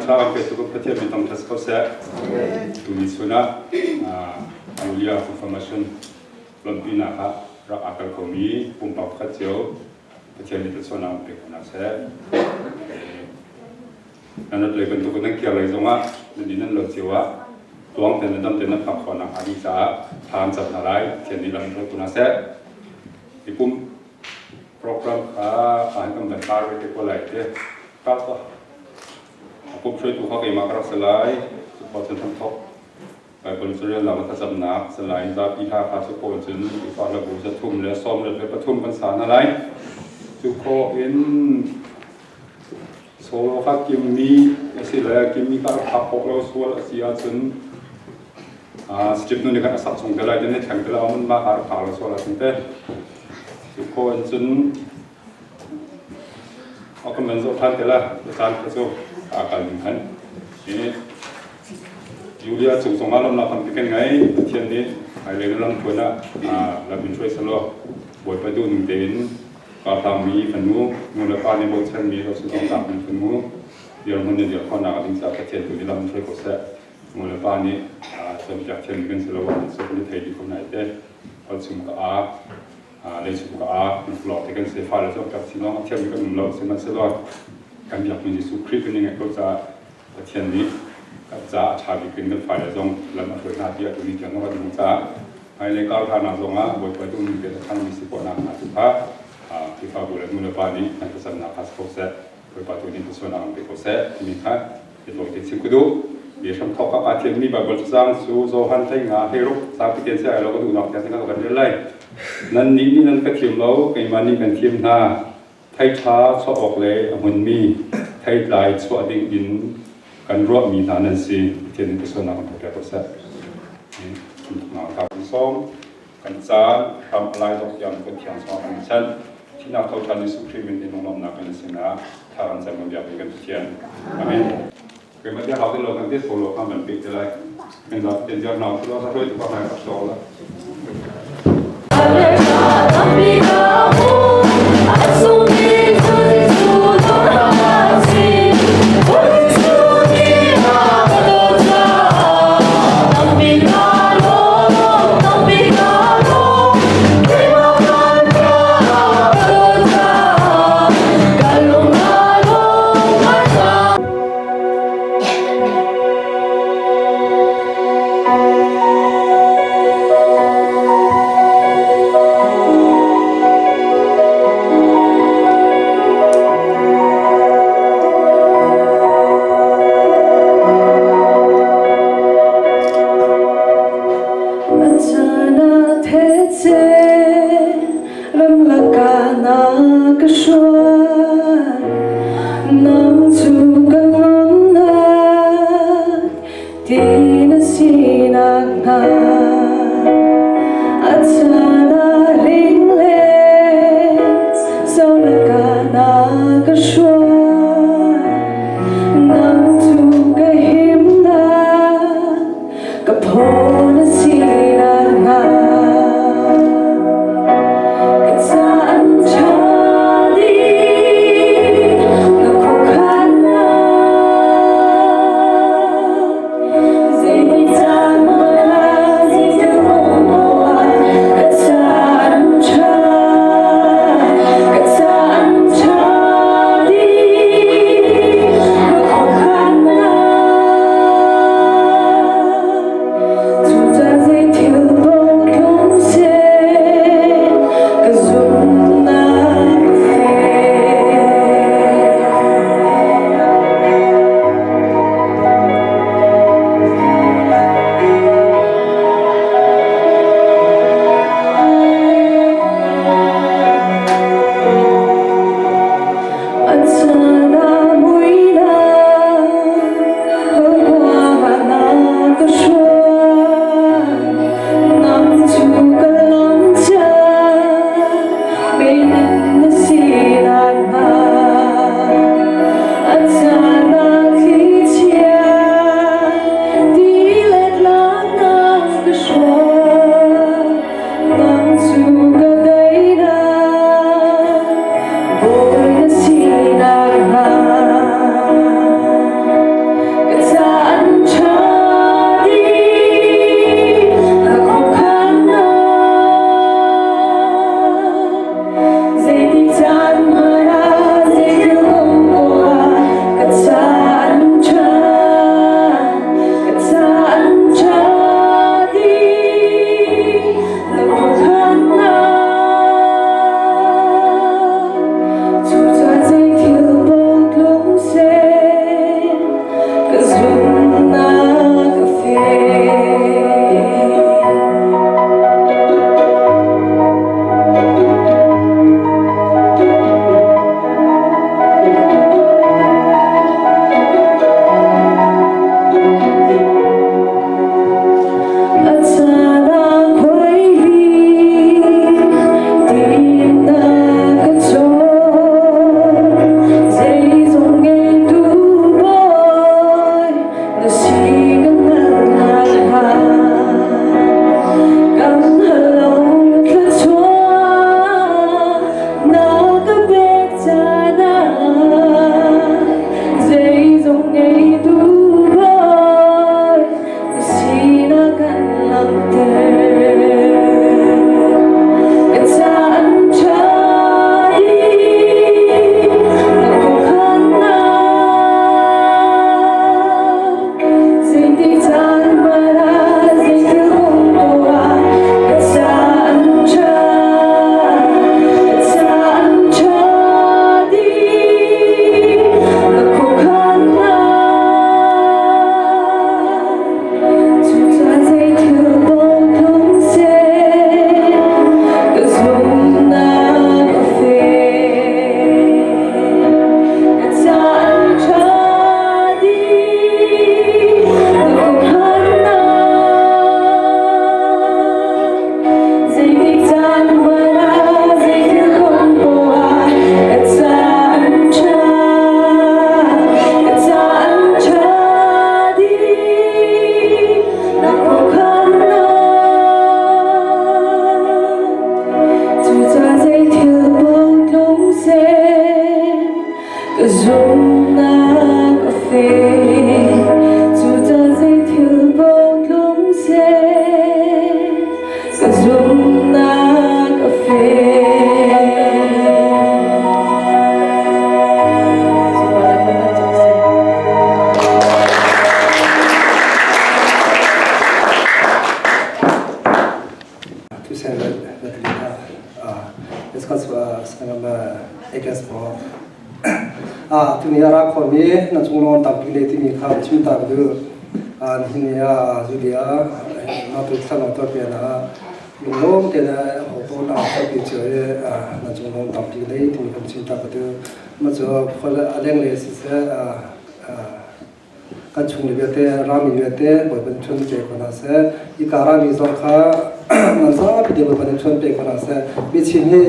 Caan ṭha kan petu kan Pathian min thangṭhat si ko seh. Tuni chun ah Julia Confirmation lawmhpinak ah rak aa tel khomi pumpak pakhat cio Pathian nih thluachuahnak an pek ko hna seh. Nan rat lei bantuk in nan kir lei zongah nan inn nan lo cio ah tluang tein le dam tein nan phak khawh nakhnga ding caah thla an cam hna lai. Pathian nih lam in hruai ko hna seh. Hi pum program kha an kan van tar ve te ko lai te. Kal ko. A pum hruaitu kha keimah ka rak si lai. Cu khua cun hramthok Baibal carelnak le thlacamnak salai zapi hla kha cu pawl cun Khrihfa hlabu 313 kan sa hna lai. Cu khawh in solo kha kimmi a si le kimmi kha rak phak khawh lo sual a si ahcun strip nu nih khan a sak chung te lai te ne thleng te lai amun mah kha rak phak lo sual ahcun te cu khawh in cun a kan van zoh ṭhan te la caan kha cu a kal ning khan Julia cung zongah lawmhnak tampi kan ngei. Pathian nih hmailei na lamthluan ah lam in hruai selaw Bawipa duhning tein karhlangmi fanu, nu le pa nih bochanmi zohchunh awk fanu dirhmun in dir khawhnak a ding caah Pathian tu nih lam in hruai ko seh. Nu le pa nih cawnpiak thiammi kan si lo ah cu kan i thei dih ko nai te. Hol chung ka a leichung ka a lawng te kan si fale cawnpiak chin lawng a thiammi kan um lo sihmanhsehlaw kan biakmi Jesuh Khrih kan i ngaih ko caah Pathian nih kan caah a ṭha bik in kan fale zong lam a hruai hna tiah tuni tiang kan hmuh caah hmailei kar hlannak zongah Bawipa duhning te a ṭhangmi si khawhnak hnga tu kha Khrihfabu le nulepa nih an thlacamnak kha si ko seh Bawipa tu nih thluachuahnak an pe ko seh timi kha biatawi te chim ka duh. Mi hramthawk ah aa thiammi Baibal cacang cu Johan 15 16 zapi tein si ai lo ka duhnak tiang ka kan rel lai. Nannih nih nan ka thiam lo, keimah nih kan thiam hna. Theiṭha chuah awk le a hmunmi theitlai chuah ding in kan ruahmi hna nan si. Pathian nih thluachuahnak kan pek ko seh. Kan kan caan hram a lai dok tiang kan thiang sawng kan chan. Thihnak tho ṭhan Jesuh Khrih min in lunglawmhnak kan sinah tha kan cam kan biakmi kan Pathian. Amen. Keimah te hau ti lo kan te solo kha man pek te lai. Kan zapi ten ziar nau lo sa hruai tu pa ngai ka so la. Ramlak na ka hruai Nang cu ka nunnak ti na sinak hnga a caan ah ling le solaka na ka hruai nang cu ka himnak ka phaw na sinak hnga Ka caan ṭha dih na khuakhannak Ka caan ṭha, ka caan ṭha dih na khuakhannak Cucaah zeithil paoh tlung seh, ka zumhnak fek. A caan ah muihnak hawikom ah na ka hruai. Nang cu ka lam caah meiinn na sinak hnga. A caan ah thlichia tilet lak na ka hruai. Nang cu ka daihnak Bawi na sinak hnga. Zumnak a fek, cucaah zeithil paoh tlung seh, ka zumnak a fek. Tuni a ra khomi na cung lawng tampi le timi kha chim ta ka duh. Nihin ni ah Judea na tu thlan to pian ah lunglawm te na ho na tampi cio i na cung lawng tampi le timi kan chim ta ka duh. Ma cu khol a leng le siseh Kan chung le vialte, rami vialte Bawipa nih ṭhuan pe ko hna seh. Hika rami zong kha nan zapi te Bawipa nih ṭhuan pe ko hna seh. Mi chim hi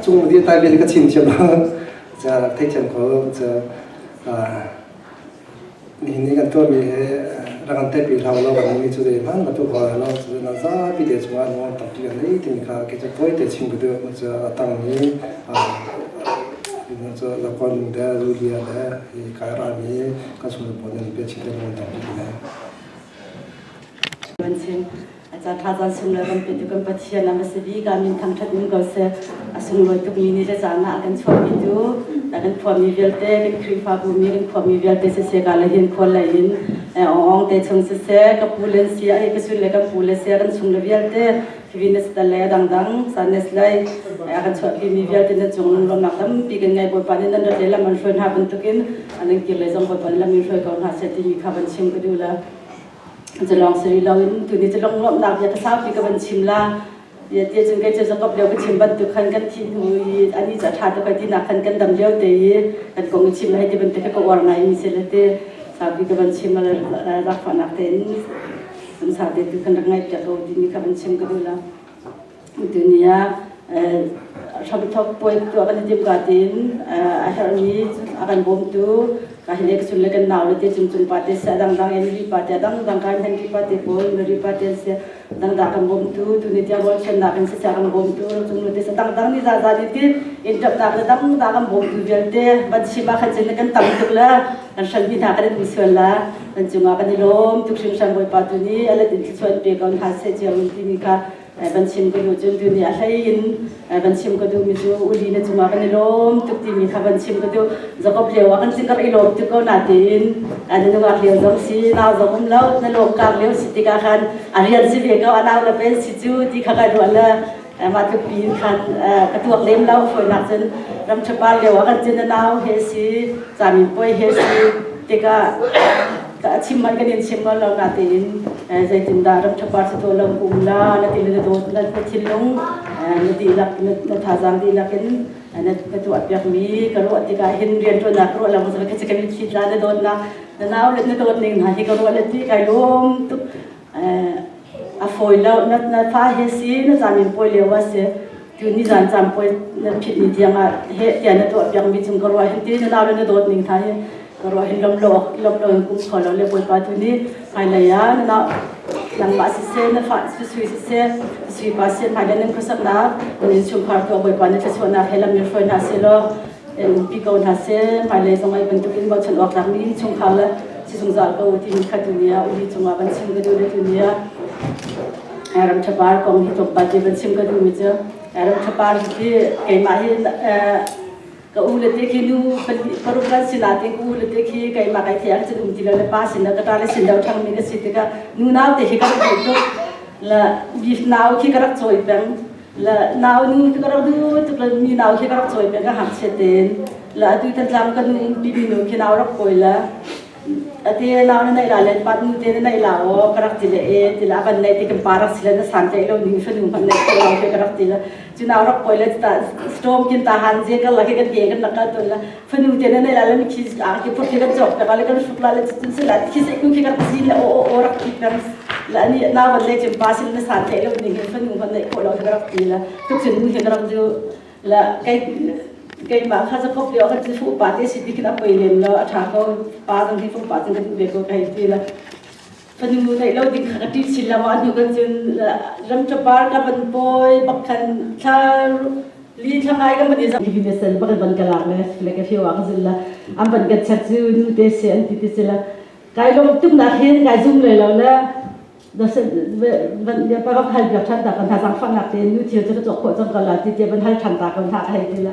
cung di tai vel ka chim thiam lo. Ca rak thei thiam ko. Ca nihin ni kan tuahmi hi rak kan theihpi hlah law kan mi cu zei hmanh na tuah kho lai lo. Cucu nan zapi te cungah nuam tampi kan nei timi kha kei cu tawi te chim ka duh. Cu a tangmi cu Lakon le Julia le hi kai rami kan sung pawl nan pe chim te nuam tampi ne. Kan chim acha tha caan sunglawi kan pe tu kan Pathian a si bi ka min thangthat in ko se a sunglawi tuk mi ni le caan ah kan chuahpi tu kan khuami vialte kan Khrihfabu mi kan khuami vialte si se ka le hin khual lai in ong te chung si se ka pu len si ai ka sun le kan pu le se kan chung le vialte Venus le dangdang Sanes lai a kan chuahpi mi vialte na cung lawmnak tampi kan ngai Bawipa nih nan rat le lam an hruai hna bantukin an kir le zong Bawipa nih lam in hruai ko hna seh timi kha van chim ka duh la Culong sari loin tuni cu lunglawmhnak bia ka saupi ka van chim la ya ti cun kei cu Jacob lio ka chim bantuk khan kan thi hnu i ani cu a ṭha tuk ai tinak khan kan dam lio te i kan kong i chim hei ti bantuk ka uar ngai mi si le ti saupi ka van chim lakfahnak tein kan sa te tu kan rak ngaih piak ko timi kha van chim ka duh la tuni ah hramthok puai tuah kan i tim ka tiin a herhmi a kan bawmtu ka hi le ka chun le kan nau le te cung cung pa te se dang dang Henry pa te dang dang kan Henry pa te pawl Mary pa te se dang da kan bawmtu tu ni tia bol chen na kan se kan bawmtu cung le te se dang dang ni za za ni ti in tap nak le dang da kan bawmtu vialte ban chima khan chen kan tam tuk la kan hran mi hna kan in sual la kan cungah kan i lawm tuk hringhran Bawipa tu ni alet in thluachuah in pe ko hna seh cio timi kha van chim ka duh cun tu ni a hlei in van chim ka duh mi cu uli na cungah kan i lawm tuk timi kha van chim ka duh. Jakob lio ah kan sin kar i lawm tuk ko na tiin na nungak lio zong si nau zong um lo na lawm kar lio si tikah khan a rian si ve ko a nau le pen si cu ti kha ka ruah le mah tluk piin khan ka tuak lem lo fawinak cun ram ṭhapa lio ah kan cin na nau he si camin puai he si tikah ka chim man kan in chim ngol lo na tiin zeitindah ram ṭhapa si to lo um la na ti na dawt na thinlung na dihlak na thazaang dihlak in na ka tuah piak mi ka ruah tikah hin rianṭuannak ka ruah lo ka kan thi tla na dawtnak na nau le na dawt ning hna hi ka ruah le ti kai lawm tuk. A fawi lo na na fa he si na camin puai lio a si tu ni zan cam puai na phit ni tiang ah he tia na tuah piak mi cung ka ruah hin ti na nau le na dawt ning tha hi ka ruah hin lom lo lom lo in kum kho lo le Bawipa tu ni hmailei ah na nau nangmah siseh na fa sui siseh sui pa siseh hmailei nan khuasaknak nan innchungkhar tu Bawipa na thluachuahnak he lam in hruai hna seh law in pi ko hna seh. Hmailei zong ai bantuk in bochan awk tlak mi innchungkhar le si zungzal ko timi kha tu ni ah uli cungah van chim ka duh le tu ni ah ram ṭhapar kong hi tlawmpal te van chim ka duh mi cu ram ṭhapar hi keimah hi ka u le te khi nu paruk kan si natin ka u le te khi keimah kai thei ah cun um ti lo le pa sin le ka ṭa le sin lo ṭhang mi ka si tikah nu nau te khi ka rak duh tuk la beef nau khi ka rak cawi peng la nau nu khi ka rak duh tuk la mi nau khi ka rak cawi peng ka ngakchia tein la atu Thantlang kan nu pi mi nu khi nau rak kawi la ate nau na nei la le pat nu te na nei la o ka rak ti le e ti la van nei ti kan pa rak si le na san te lo ning fanu man nei lo ke ka rak ti la chu nau rak poi le ta storm kin ta han je ka la ke kan ke kan nak ka ton la fanu te na nei la le mi khi a ke phur ke kan chok ta le kan shuk la le chin se la khi se ku khi ka zin le o o o rak ti per la ni na van nei chim pa sin na san te lo ning fanu man nei kho lo ka rak ti la tuk chin nu he ka rak ju la kei keimah kha Jacob lio khan cu pa te si ti khin a poi lem lo a ṭha ko pa zong hi pa cun ka duh ve ko ka hei ti la fanu neih lo ding kha ka ṭih chin lo a hnu kan cun ram ṭapar ka van pawi bak khan thla. Li thlangai kan van i zam hi sel bak ban ka lak le le ka fiwa ka zil la an van kan chat cu nu te se an ti ti se la kai lom tuk nak hin kai zum le lo le van ya pa hal biak than ta kan tha sang fang nak te nu thil chu ka chok kho chang ko la ti ti ban hal than ta kan tha hei ti la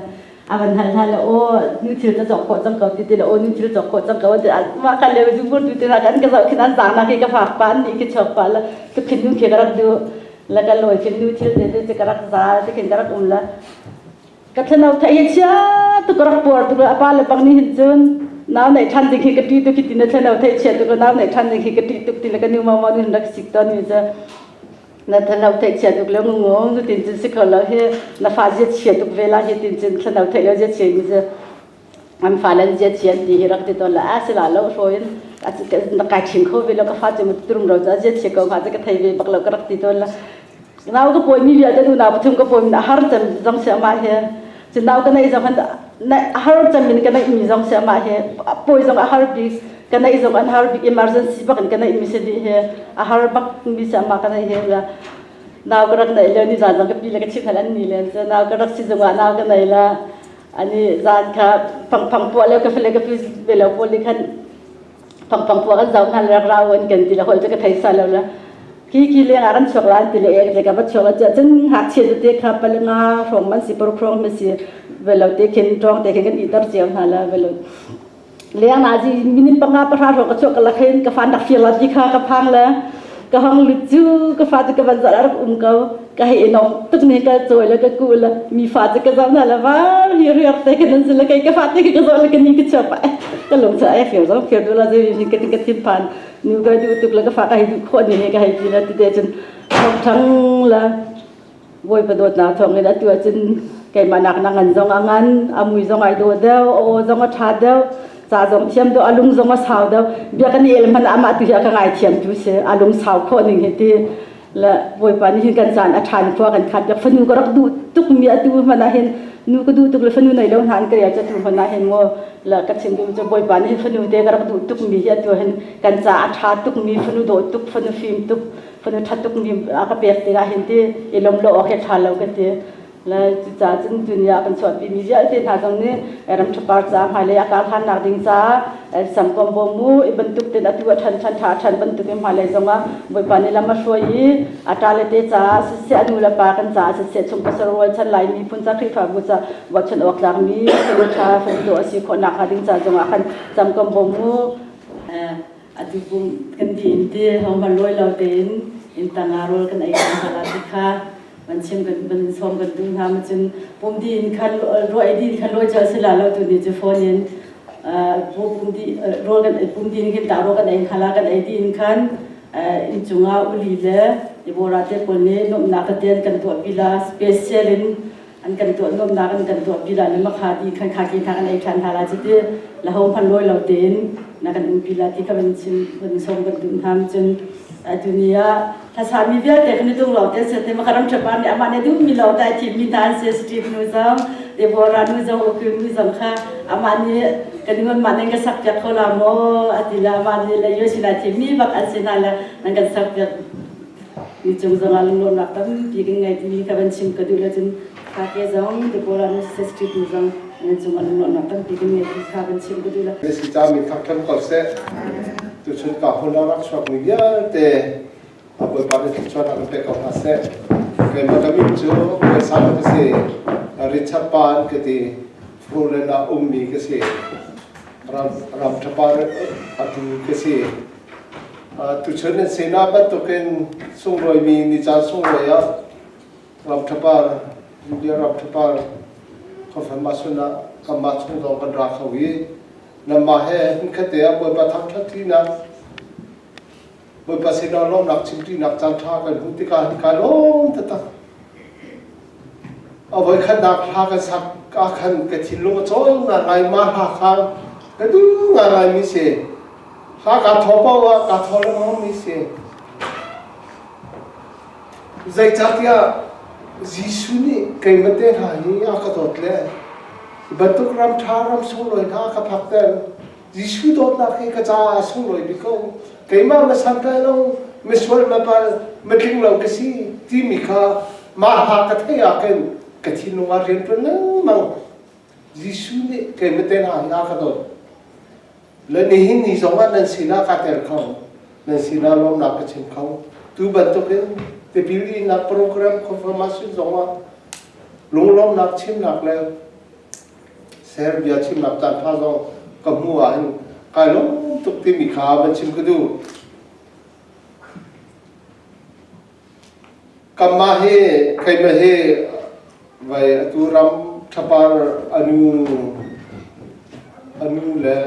a van hal hna le o nu thil ka chok kho chang ko ti ti le o nu thil chok kho chang ko ti ma kan le zu bur tu ti na kan ka zo khin an zang na ki ka fak pa ni ki chok pa la tu khin nu khi ka rak du la ka loi khin nu thil te te ka rak za te khin ka rak um la ka thano thai hi chia tu ka rak puar tu apa le bang ni hin cun nau nei than ding hi ka ti tu khi tin thano thai chia tu ka nau nei than ding hi ka ti tuk ti le ka nu ma ma ni rak sik ton mi cha na thano thai chia tuk le ngu ngu tin cun si kho lo hi na fa zia chia tuk ve la hi tin cun thano thai lo zia chia mi cha an fa le zia chia ti hi rak ti ton la a si la lo hroin na kai thim kho ve lo ka fa chu turum ro cha zia chia ko ma ka thei ve bak lo ka rak ti ton la nau ka poi mi vialte nu nau pathum ka poi mi har cem zong se ma he chu nau ka nei zong han har cem min ka nei mi zong se ma he poi zong a har bik ka nei zong an har bik emergency bak in ka nei mi se di he a har bak mi se ma ka nei he la nau ka rak nei le ni zan zong ka pi le ka chim hal an ni len chu nau ka rak si zong ah nau ka nei la ani zan kha phang phang puah le ka fele ka pi ve lo pawl nih khan phang phang puah kan zau hna rak rau an kan ti le hoi cu ka thei sa lo la ki ki leng ah kan chuak la an ti le ek le ka va chuak la cun ngakchia tete kha palenga hrawng man si paruk hrawng man si ve lo te khin tawng te khin kan i tar cio hna la ve lo leng na ji minute panga pahra hrawng ka chuak ka la khin ka fan rak fir la ti kha ka phang le ka hong lut cu ka fa cu ka van zat rak um ko ka hei i nom tuk ne ka cawi le ka ku le mi fa cu ka zoh hna le var hi riak te kan an si le kei ka fa te ka zoh le ka ni ka chuak pa ka lung cu ai fir zong fir du la zei ka tin ka thin phan nu ka duh tuk le ka fa ka hei duh khawh ni he ka hei ti le ti te cun thong thang la Bawipa dawtnak thawngin atu ahcun keimah nak na ngan zong a ngan, a mui zong ai dawh deuh, a aw zong a ṭha deuh, ca zong thiam deuh, a lung zong a sau deuh. Bia kan i el hmanh ah amah tu hi a ka ngaithiam tu si, a lung sau khawh ning hi ti. Le Bawipa nih hin kan caan a ṭhan khua kan khat piak. Fanu ka rak duh tuk mi atu hmanh ah hin nu ka duh tuk le fanu nei lo hna an ka rial cu atu hmanh ah hin maw le ka chim duh cu Bawipa nih hin fanu te ka rak duh tuk mi hi atu hin kan ca a ṭha tuk mi fanu dawh tuk fanu fim tuk fanu ṭhat tuk mi a ka pek tikah hin ti i lawm lo awk hi ṭha lo ka ti. Le cucaah cun tuni ah kan chuahpi mi vialte hna zong nih ram ṭhapar ca hmailei a kar hlannak ding caah samkom bawm mu i bantuk ten atu a ṭhan ṭhan ṭha a ṭhan bantuk in hmailei zong ah Bawipa nih lam a hruai i a ṭa le te caah siseh a nu le pa kan caah siseh chung pasal rualchan Lai miphun ca Khrihfabu ca ruahchan awk tlak mi fanu ṭha fanu dawh a si khawh nak hnga ding ca zong ah khan camkom bawm mu. Atu pum kan di in ti hong van lawi lo tein inn tangah rawl kan ei kan hala ti kha van chim kan van sawm kan duh hna ma cun pum di in khan ruah ei din khan lawi cu a si la lo tu ni cu phone in pum di rawl kan pum di in khin ta rawl kan ei hala kan ei di in khan inn cungah uli le Deborah te pawl nih nuamhnak tete kan tuah pila special in an kan tuah nuamnak an kan tuah pi la le makha ti khan kha ki kha kan ei than hna la chi ti la ho phan loi lo tein na kan um pi la ti ka van chim van som kan duh hna cun tuni ah hlasa mi vialte kan i tung lo te se te makaram thapa ni ama ne du mi lo ta thi mi tan se Steve nu zong Deborah nu zong Ukil nu zong kha ama ni kan ngon ma nen ka sak piak kho la mo ati la ama ni le yo sina thi mi bak an sina la nan kan sak piak Mi cung zongah lunglawmhnak tampi kan ngei timi ka van chim ka duh lo cun Thake zong Deborah nu Street nu zong nan cungah lunglawmhnak tampi kan ngei ti kha van chim ka duh lo. Si cami thangṭhat ko seh. Tuchun ka hun a rak chuakmi vialte a Bawipa nih thluachuahnak in pe ko hna seh. Keimah ka min cu Puaisang ka si. Richard pa an ka ti. Froland ah ummi ka si. Ram ram ṭhapa atu ka si. Tuchun in sinah bantukin sunglawimi ni caan sunglawi ah ramṭhapar, India ramṭhapar khuafan ah ah kanmah chung zong kan ra kho i nanmah he hmunkhat te ah Bawipa thangṭhat ṭinak, Bawipa sinah lawmhnak chim ṭinak caan ṭha kan hmuh tikah hin kai lawm taktak. A voikhatnak hla kan sak ah khan ka thinlung a cawl ngaingai. Mah hla kha ka duh ngaingaimi si. Hla kaa thawh paoh ah kaa thawh lengmangmi si. Zeicahtiah Jesuh nih keimah te hna hi a ka dawt le hi bantuk ram ṭha ram sunglawi hna a ka phakter. Jesuh dawtnak hi ka caah a sunglawi bik ko. Keimah na santlai lo, misual, mapal, mitling lo ka si timi kha mah hla ka theih ah khin. Ka thinlung ah rian ṭuan lengmang. Jesuh nih keimah te hna hi a ka dawt. Le nihin ni zong ah nan sinah kaa tel kho. Nan sinah lawmnak ka chim kho. Tu bantukin tipil innak program confirmation zong ah lunglawmnak chimnak le Serbia chimnak caan ṭha zong ka hmuh ahhin kai lawm tuk timi kha van chim ka duh. Kanmah hi keimah hi vai atu ram ṭhapar anu anu le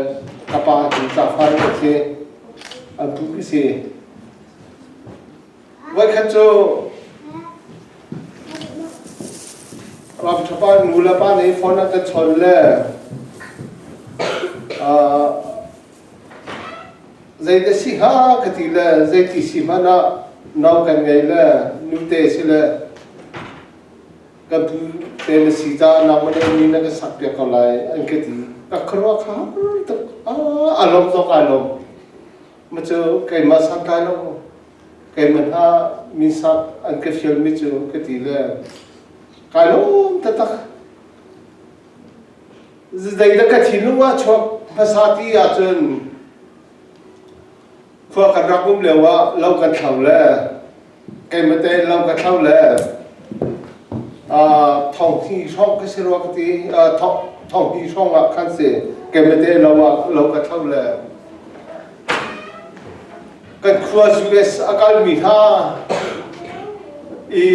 ka pa hi cafar ka si an pu ka si. Voikhat cu ramṭhapa nu le pa nih phone an ka chawn le zei si hnga ka ti le zeiti si hmanh ah nau kan ngei le nute si le kan pu te na si caah nangmah nih mi na ka sak piak ko lai an ka ti. Ka khuaruah kha tuk a lawm zong ai lawm. Ma cu keimah santlai lo keimah hna mi sak an ka fialmi cu ka ti le kai lawm taktak. Zeidah ka thinlung ah chuak hmasa ti ahcun khua kan rak um lio ah lo kan thlo le keimah tein lo ka thlo le thong hi hrawng ka si rua ka ti thong hi hrawng ah khan si keimah tein lo ah lo ka thlo le kan khua US a kalmi hna i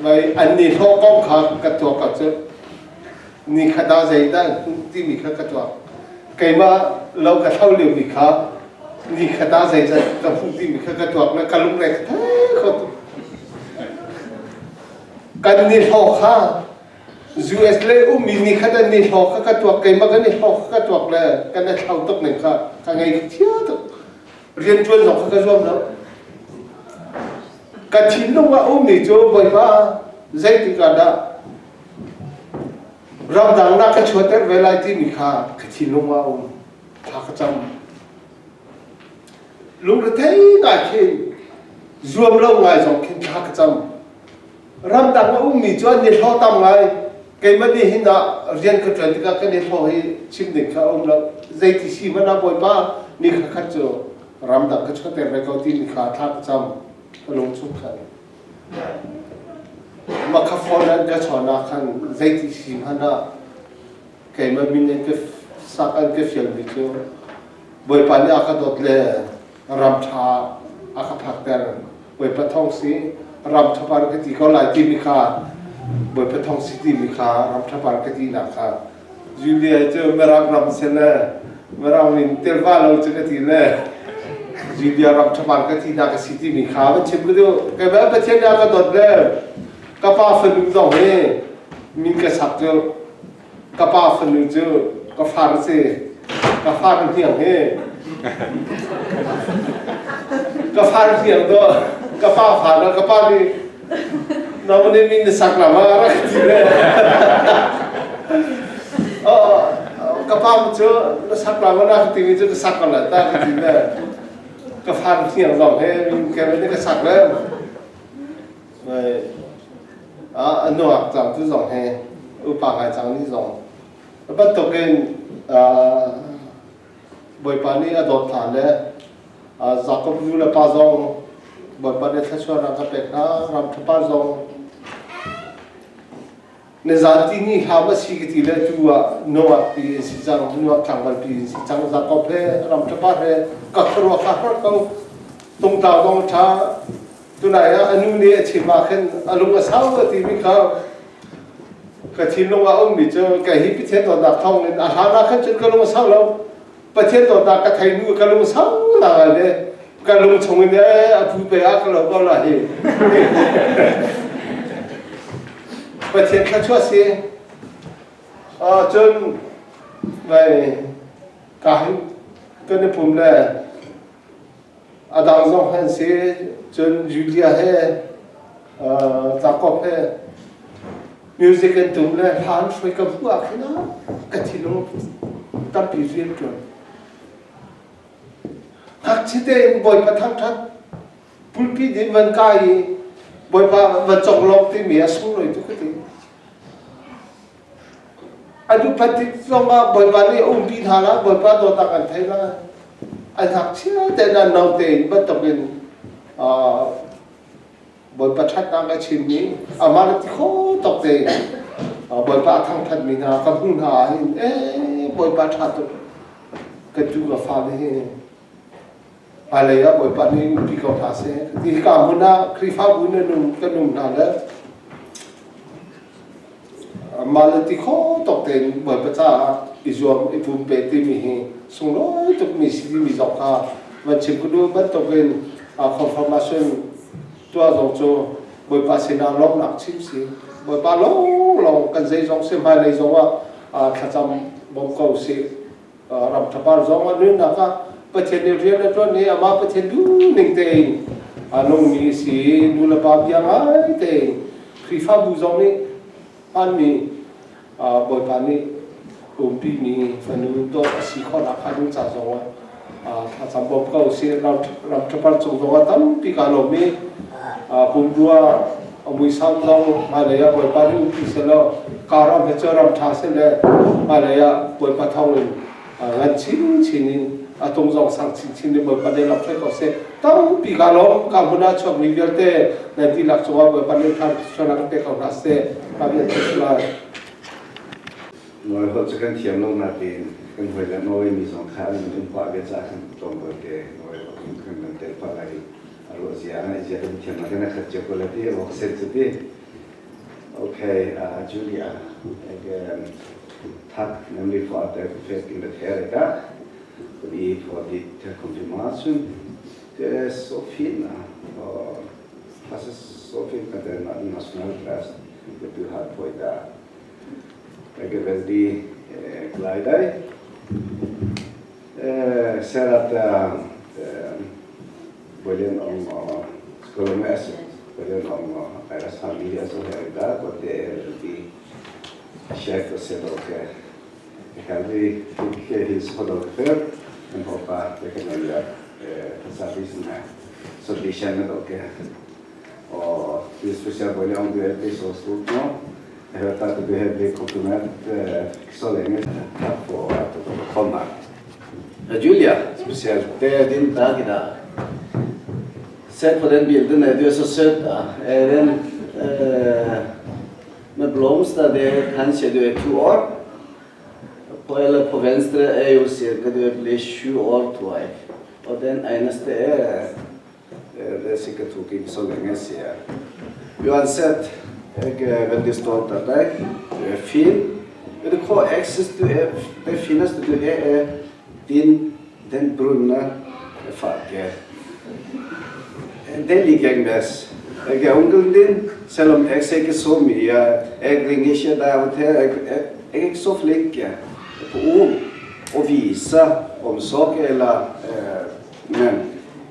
vai an ni hlawh kong kha ka tuak ka cu ni khat ah zeidah timi kha ka tuak keimah lo ka thlo liomi kha ni khat ah zeizat ka hmuh timi kha ka tuak le ka lungre ka thei kho tuk kan ni hlawh kha US le ummi ni khat an ni hlawh kha ka tuak keimah kan i hlawh kha ka tuak le kan i thlau tuk ning kha ka ngei thia tuk rian ṭuan zong kha ka zuam lo ka thinlung ah ummi cu Bawipa zeitik ah dah ramdang na ka chuahter ve lai timi kha ka thinlung ah um thla ka cam lungrethei ngai khin zuam lo ngai zong khin thla ka cam ramdang a ummi cu an i hlaw tam ngai keimah nih hin ah rian ka ṭuan tikah kan i hlaw hi chim ding kha a um lo zeiti si hmanh ah bawipa ni kha khat cu ramdang ka chuahter ve ko timi kha thla ka cam ka lung chung khan mah kha phone an ka chawn ah khan zeiti si hmanh ah keimah min an ka sak an ka fialmi cu bawipa nih a ka dawt le ram ṭha a ka phakter Bawipa thawng si ram ṭhapar ka ti ko lai timi kha Bawipa thawng si timi kha ram ṭhapar ka tinak kha Julia cu Mirang ram si le Mirang min tilva lo cu ka ti le Julia ram ṭhapar ka tinak a si timi kha van chim ka duh keimah Pathian nih a ka dawt le ka pa fanu zong hi min ka sak cu ka pa fanu cu ka far a si ka far hniang hi ka far hniang to ka pa far ka pa nih namane min na sak la ma rak ti le ka pa cu na sak la ma na ti mi cu ka sak ko la ta ka ti le ka far hniang zong he min ke ne ka sak le A nuak cang tu zong hi upa ngai cang ni zong bantukin Bawipa nih a dawt hna le Jakob nu le pa zong Bawipa nih thluachuahnak a pek hna ram ṭhapa zong nizan ti ni hlam a si ka ti le tu ah Noah ti an si cang Noah tlangval pi an si cang Jakob he ram ṭhapa he ka khuaruah kha har ko tungtau zong ṭha Tunai ah a nu nih a chim ah khin a lung a sau a timi kha ka thinlung ah ummi cu kei hi Pathian dawtnak thawng in a hlan ah khan cun ka lung a sau lo. Pathian dawtnak ka thei hnu ka lung a sau la ngai le ka lung chung in eh a pu pe ah ka lo ko la hi. Pathian thluachuah si. Cun ngai ka hin kan i pum le A dang zong an si. Cun Julia he Jakob he music an tum le hla an hruai ka hmuh ah khin ka thinlung tampi rian ṭuan. Ngakchia tein Bawipa thangṭhat pulpit in van kai i Bawipa van conglawmh timi a sunglawi tuk ka ti. An upat tik zongah Bawipa nih a umpi hna lai, Bawipa dawtnak an thei lai. An ngakchia tein an no tein bantukin Bawipa ṭhatnak a chimmi amah le ti kho tuk tein Bawipa a thangṭhatmi hna ka hmuh hna ahhin ee Bawipa ṭha tuk ka tu ka fale hi hmailei ah Bawipa nih umpi ko hna seh. Hika hmun ah Khrihfabu nan um kan um hna le mah le ti kho tawk tein Bawipa caah i zuam i pumpe timi hi sunglawi tukmi si timi zong kha van chim ka duh bantukin confirmation tuah zong cu Bawipa sinah lawmhnak chim si. Bawipa lawnglawng kan zeizong si hmailei zong ah thlacam bawm ko usih. Ram ṭhapar zong a nunnak ah Pathian nih rian a ṭuan i amah Pathian duhning tein a nungmi a si. Nu le pa bia ngai tein Khrihfabu zong nih hmanmi Bawipa nih umpimi fanu dawt a si khawhnak hnga ding ca zong ah thlacam bawm ko usih. Ram ṭhapar cung zong ah tampi kaa lawm i pumrua a muisam zong hmailei ah Bawipa nih umpi sehlaw ka ram hi cu ram ṭha seh le hmailei ah Bawipa thawng in ngan chinchin in a tung zong sang chinchin in Bawipa nih lam hruai ko seh. Tampi kaa lawm. Ka hmun ah chuakmi vialte nan dihlak cungah Bawipa nih thluachuahnak in pe ko hna seh. Ka vialte si lai. Nawi holh cu kan thiam lo nain kan hawile Norway mi zong kha an um pah ve caah khan tlawmpal te Norway holh in kan van tel pah lai. A ruah zia a ngaih zia kan thiam ah kan a khat cio ko la ti awk set cu ti. Okay, Julia, ik tack nemlig for at jeg fikk invitere deg fordi på ditt konfirmasjon. Du er så fin og passer så fint med den nasjonaldress det du har på i dag. Jeg er veldig glad i deg. Jeg ser at Bølgen om og skolemessig Bølgen om og deres familie som her i dag, og det er veldig kjekt å se dere. Jeg har aldri fikk hilse på dere før, men håper at jeg kan gjøre på servicen her, så vi kjenner dere. Og du er spesielt Bølgen om du er blitt så stort nå. Jeg hørte at du har blitt konfirmert ikke så lenge. Takk for at dere kom her. Julia, spesielt. Det er din dag i dag. Se på den bilden. Du er så søt, da. Er den med blomster, det er kanskje du er 2 år. På, eller på venstre er jo cirka du blir 7 år, tror jeg. Og den eneste er Det er sikkert tok ikke så lenge siden. Uansett, jeg er veldig stolt av deg. Du er fin. Vet du hva, jeg syns du er Det fineste du har, er din den brune farge. Det liker jeg best. Jeg er onkelen din, selv om jeg ser ikke så mye. Jeg ringer ikke deg av og til. Jeg, jeg er ikke så flink på ord å vise omsorg eller Men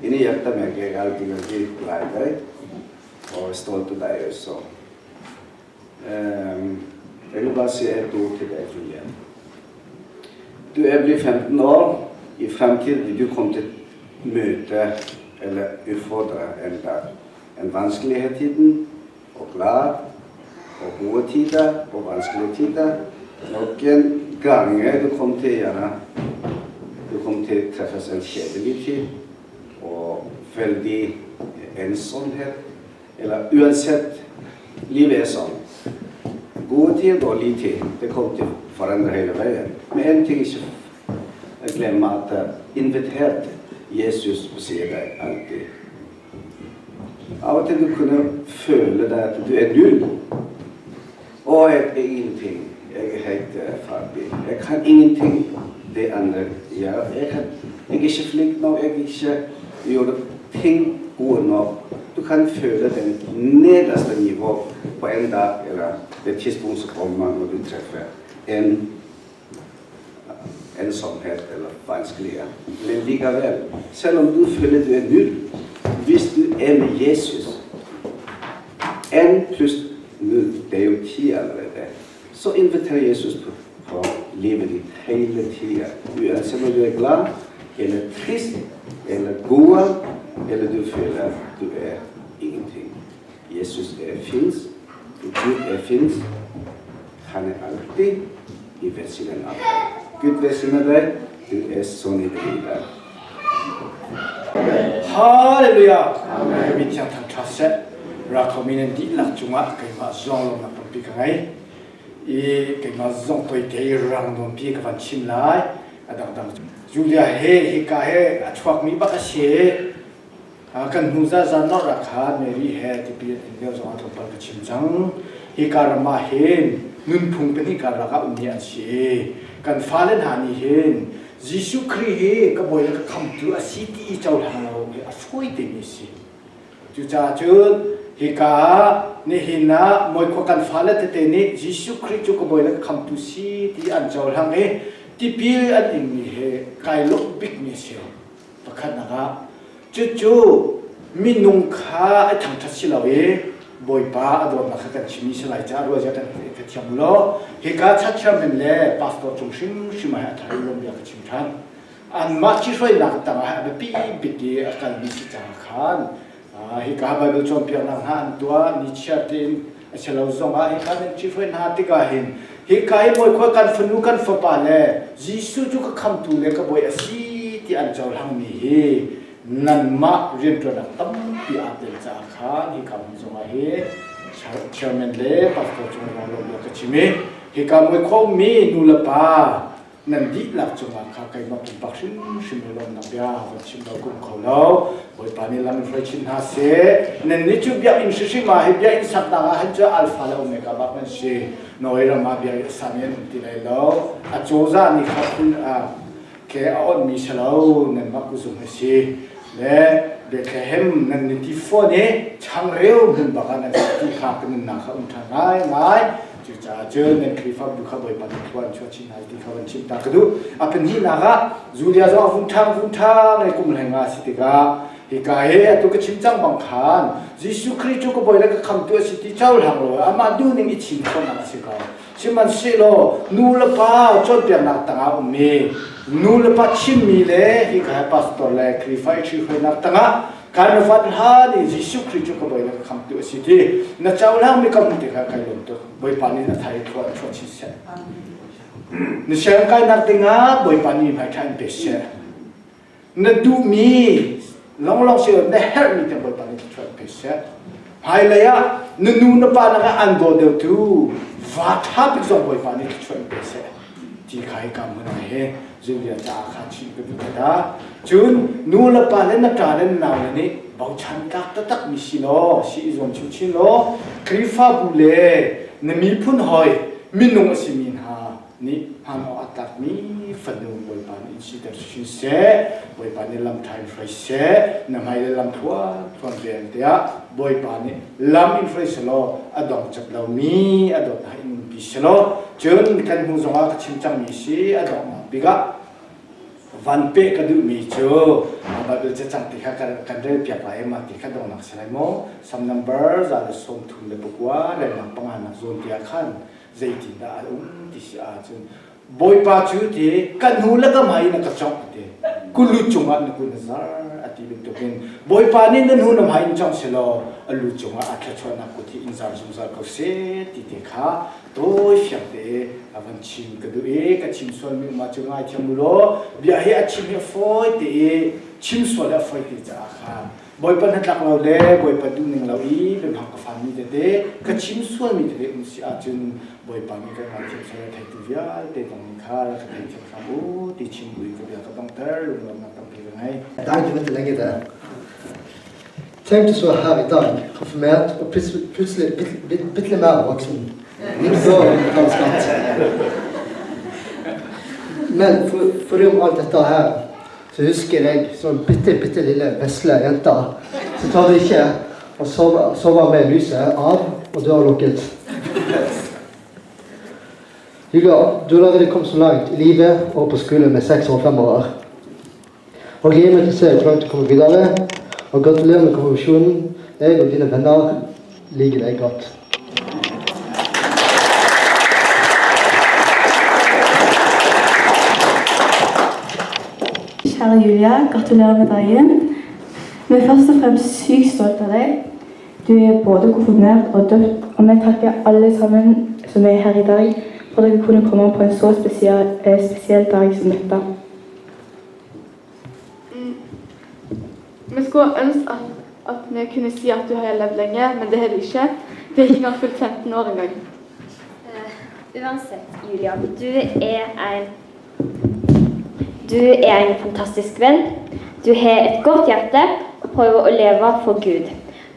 inni hjertet meg er jeg alltid veldig glad i deg, og er stolt av deg også. Jeg vil bare si ett ord til deg, Julie. Du er blitt 15 år. I fremtiden vil du komme til å møte eller utfordre en dag. En vanskelighet tiden, og glad, og gode tider og vanskelige tider. Noen ganger du kommer til gjerne Du kommer til å treffes en kjedelig tid og veldig ensomhet. Eller uansett, livet er sånn. Gode tid og dårlig tid. Det kommer til å forandre hele veien. Men én ting ikke glemme at invitert Jesus på siden deg alltid. Av og til du kunne føle deg at du er null. Å, jeg er ingenting. Jeg er helt ferdig. Jeg kan ingenting det andre gjør. Jeg, kan, jeg er ikke flink nok. Jeg er ikke gjør ting gode nok. Du kan føle den nederste nivå på en dag eller det tidspunkt som kommer når du treffer en ensomhet eller vanskeligere. Men likevel, selv om du føler du er null, hvis du er med Jesus. Én pluss null, det er jo 10 allerede. Så inviterer Jesus på livet ditt hele tida. Uansett om du er glad eller trist eller god, eller du føler du er ingenting. Jesus er fins, Gud er fins. Han er alltid. I välsigna deg. Gud välsigne deg. Du er så nydelig i dag. Hallelujah. Amen. Min thiang thang tha seh. Rakhomi nan dihlak cungah keimah zong lawmnak tampi ka ngei. I keimah zong toite i rang nawnpi ka van chim lai. A dangdang. Julia he hika he a chuakmi bak a si. Kan hnu zazan nor ah khan Mary he tipil an in lio zongah tlawmpal ka chim cang. Hika ram ah hin nunphung pahnih karlak ah ummi an si i kan fale hna nih hin Jesuh Khrih hi ka bawi le ka khamtu a si ti i cohlang lo hi a fawi temi a si. Cucaah cun hika ah nihin ah Mawikhua kan fale tete nih Jesuh Khrih cu ka bawi le ka khamtu si ti an cohlang i tipil an ingmi hi kai lawmh bikmi a si. Pakhatnak ah cucu minung kha a thangṭhat si lo i Bawipa a dawtnak kha kan chimmi si lai caah ruah zia kan ka thiam law hika church chairman le pastor cung hrimhrim ah a thar in bia ka chim ṭhan. Anmah ṭhihruainak tangah a biapi bik i a kalmi si caah khan hika Bible cawnpiaknak hna an tuah nichiar tein a si lo zongah hika nan ṭhihruai hna tikah hin hika hi bawikhua kan fanu kan fapa le Jesuh cu ka khamtu le ka bawi a si ti an cohlangmi hi nanmah rianṭuannak tampi aa tel caah khan hika hmun zongah hi chairman le pastor cung lawng ka chim i hika muikhua ummi nu le pa nan dihlak cungah kha keimah pumpak hrimhrim i lawmnak bia van chim lo kum kho lo. Bawipa nih lam in hruai chin hna seh. Nan nih cu biakinn hrimhrim ah hi biakinn saknak ah hin cu alpha le omega bak nan si. Norway ram ah biakinn a sami an um ti lai lo. A cozah nih kha phun ke a onhmi si lo nanmah kuzung a si. Le Bethlehem nan ni ti fawn i changreu hmun bak ah nan ti kha ka nunnak kha um ṭhan ngaingai. Cucaah cun nan Khrihfabu kha Bawipa nih thlua an chuah chin hna ti kha van chim ta ka duh. A pahnihnak ah Julia zong a vung ṭhang vung ṭhang i kum hleng ah a si tikah hika hi atu ka chim cang bang khan Jesuh Khrih cu ka bawi le ka khamtu a si ti cohlang lo amah duhning i chim khawhnak a si ko. Sihmanhsehlaw nu le pa cawnpiaknak tangah ummi nu le pa chimmi le hika hi pastor le Khrihfa i ṭhihruainak tangah kan vat hlan i Jesuh Khrih cu ka bawi le ka khamtu a si ti na cohlangmi ka hmuh tikah kai lawm tuk. Bawipa nih a thai thlua in chuah chin seh. Na sianginn kainak dingah Bawipa nih hmai ṭha in pe seh. Na duhmi longlong si na herhmi te Bawipa nih thluachuah in pe seh. Hmailei ah na nu na pa lakah an daw deuhtu va ṭha bik zong Bawipa nih thluachuah in pe seh. Ti kha hika hmun ah he Julia caah kha chim ka duh ta. Cun nu le pa le na ṭa le na nau le nih bochan tlak taktak mi si law, si i zuam chinchin law, Khrihfabu le na miphun hawi minung a simi hna nih hman awk a tlakmi fanu Bawipa nih in siter chinchin seh. Bawipa nih lam ṭha in hruai seh. Na hmai le lam thluan thluan rian tiah Bawipa nih lam in hruai selaw a dong cat lomi a dawtnak in umpi selaw cun kan hnu zongah ka chim cangmi si a donghnak bik ah van peh ka duhmi cu Bible cacang ti kha kan rel piak lai ma ti kha donghnak si lai maw Psalm number 139 relnak panganak zawn ti ah khan zeitindah a um ti si ahcun Bawipa cu ti ka hnu le ka hmai in a ka congh a ti. Ku lu cungah na kun a zar a ti bantukin Bawipa nih na hnu na hmai in congh selaw a lu cungah a thluachuahnak kut hi in zar zungzal ko seh ti te kha tawi fiang te a van chim ka duh i ka chim sualmi um ahcun ngaithiam u law bia hi a chim hi a fawi te i chim sual hi a fawi te caah khan Bawipa hnatlak lo le Bawipa duhning lo i biahmang ka fanmi tete ka chim sualmi tete um si ahcun Bawipa nih kan ngaithiam sual a theitu vialte kong nih kha rak ka theithiam hram u ti chim buin ka bia ka donghter lunglawmhnak tampi ka ngei. Danke bitte länge da. Tänkte så här idag, konfirmerat och plötsligt bitte mer vuxen. Inte så ganska. Men för, förutom allt detta här så husker jeg som bitte, bitte lille vesle jenta. Så tar det ikke å sove, sove med lyset av og døra lukket. Julia, du har allerede kommet så langt i livet og på skolen med 6 år fremover. Og gleder meg til å se hvor langt du kommer videre. Og gratulerer med konfirmasjonen. Jeg og dine venner liker deg godt. Kjære Julia, gratulerer med dagen. Vi er først og fremst sykt stolt av deg. Du er både konfirmert og døpt, og vi takker alle sammen som er her i dag. For dere kunne komme på en så spesiell, eh, spesiell dag som dette. Mm. Vi skulle ønske at, at vi kunne si at du har levd lenge, men det har du ikke. Du er ikke engang fylt 15 år engang. Uh, uansett, Julia, du er en Du er en fantastisk venn. Du har et godt hjerte og prøver å leve for Gud.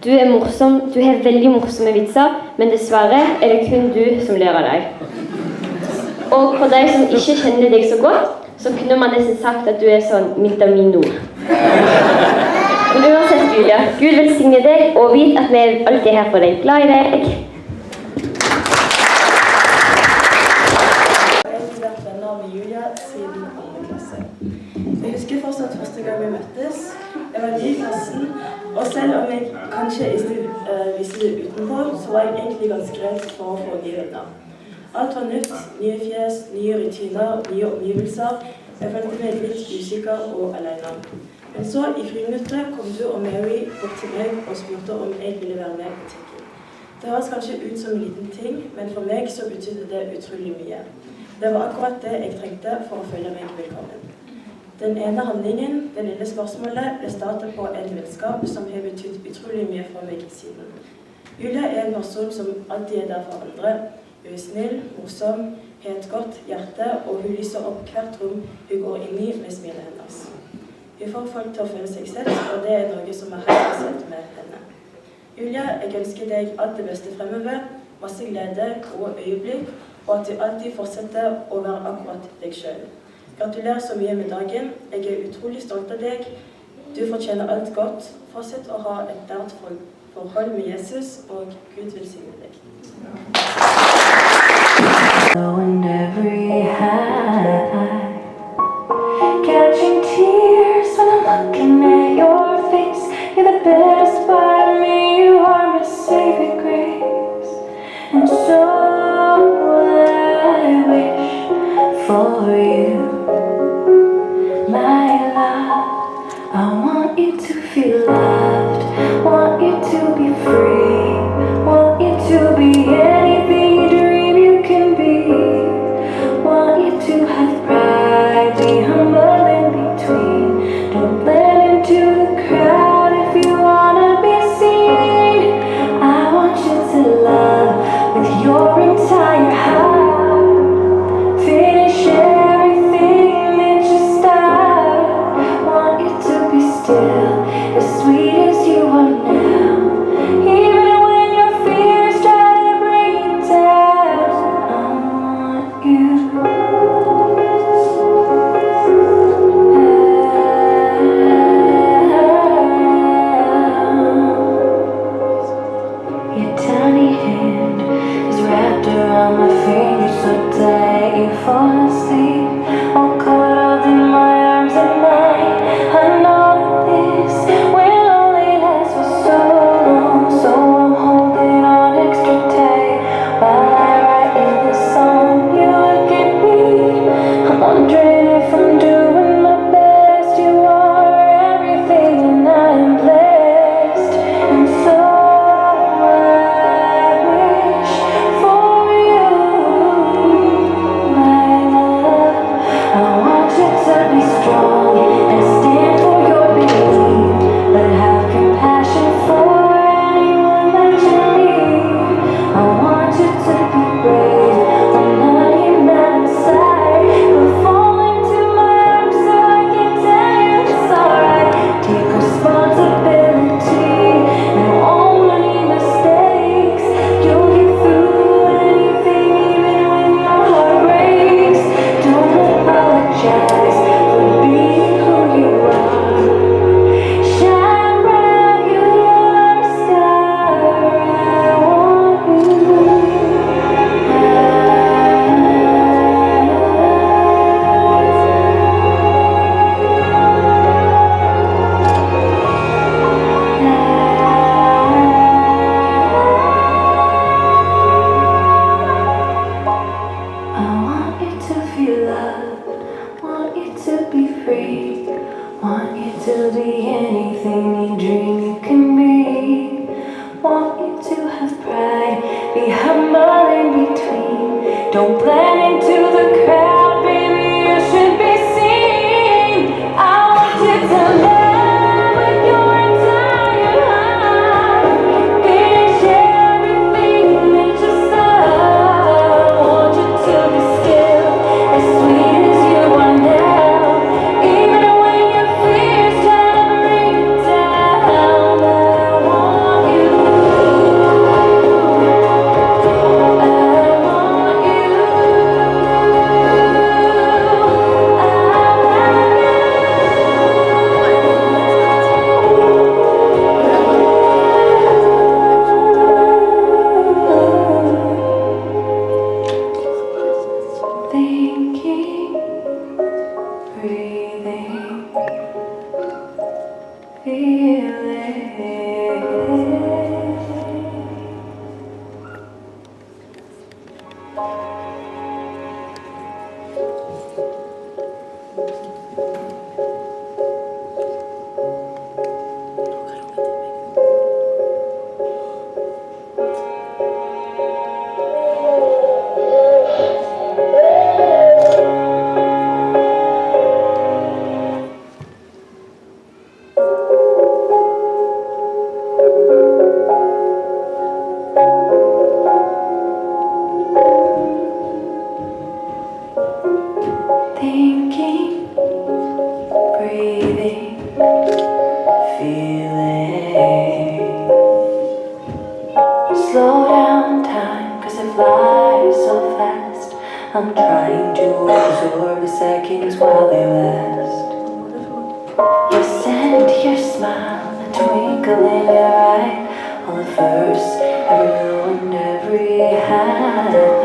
Du er morsom, du har veldig morsomme vitser, men dessverre er det kun du som ler av deg. Og for de som ikke kjenner deg så godt, så kunne man nesten sagt at du er sånn Mintamino. Men uansett, Julia, Gud velsigne deg, og vit at vi er alltid her for deg. Glad i deg. Jeg har vært venner med Julia siden andre klasse. Jeg husker fortsatt første gang vi møttes. Jeg var ny i klassen, og selv om jeg kanskje ikke eh, viste det utenpå, så var jeg egentlig ganske redd for å få nye venner. Alt var nytt. Nye fjes, nye rutiner, nye omgivelser. Jeg følte meg litt usikker og alene. Men så, i friminuttet, kom du og Mary bort til meg og spurte om jeg ville være med på butikken. Det høres kanskje ut som en liten ting, men for meg så betydde det utrolig mye. Det var akkurat det jeg trengte for å føle meg velkommen. Den ene handlingen, det lille spørsmålet, ble starten på en vennskap som har betydd utrolig mye for meg siden. Julia er en person som alltid er der for andre. Hun er snill, morsom, har et godt hjerte, og hun lyser opp hvert rom hun går inn i med smilet hennes. Hun får folk til å føle seg sett, og det er noe som er helt spesielt med henne. Julia, jeg ønsker deg alt det beste fremover, masse glede, gode øyeblikk, og at du alltid fortsetter å være akkurat deg sjøl. Gratulerer så mye med dagen. Jeg er utrolig stolt av deg. Du fortjener alt godt. Fortsett å ha et nært forhold med Jesus, og Gud velsigne deg. And every high, catching tears when I'm looking at your face. You're the best part of me, you are my saving grace. And so I wish for you, my love. I want you to feel loved, want you to be free, want you to be anything you dream you can be. Want you to have pride, be humble in between. Don't blend into the crowd if you wanna be seen. I want you to love with your entire heart. Finish everything that you start. Want you to be still, as sweet as you are now. Even when your fears try to bring you down, I want you. Your tiny hand is wrapped around my finger so tight you fall asleep. All cuddled in my arms at night. I know this will only last for so long, so I'm holding on extra tight while I write you this song. You look at me, I'm wondering if I'm doing my best. You are everything, and I am blessed. And so I wish for you, my love. I want you to be strong and stand for your belief, but have compassion for anyone that you meet. I want you to be brave when I am not inside, but fall into my arms so I can tell you it's alright. Take responsibility and own any mistakes. You'll get through anything, even when your heart breaks. Don't apologize for being who you are. Shine bright, you are a star. I want you. I want you to feel loved, want you to be free, want you to be anything you dream you can be. Want you to have pride, be humble in between. Don't blend into the crowd, baby, you should be seen. I want you to love with your entire heart. Finish everything that you start. Want you to be still, as sweet as you are now. Even when your fears try to bring you down, I want you. I want you. Thinking, breathing, feeling. Thinking, breathing, feeling. Slow down time, cause it flies so fast. I'm trying to absorb the seconds while they last. Your scent, your smile, the twinkle in your eye. All the firsts, every low and every high.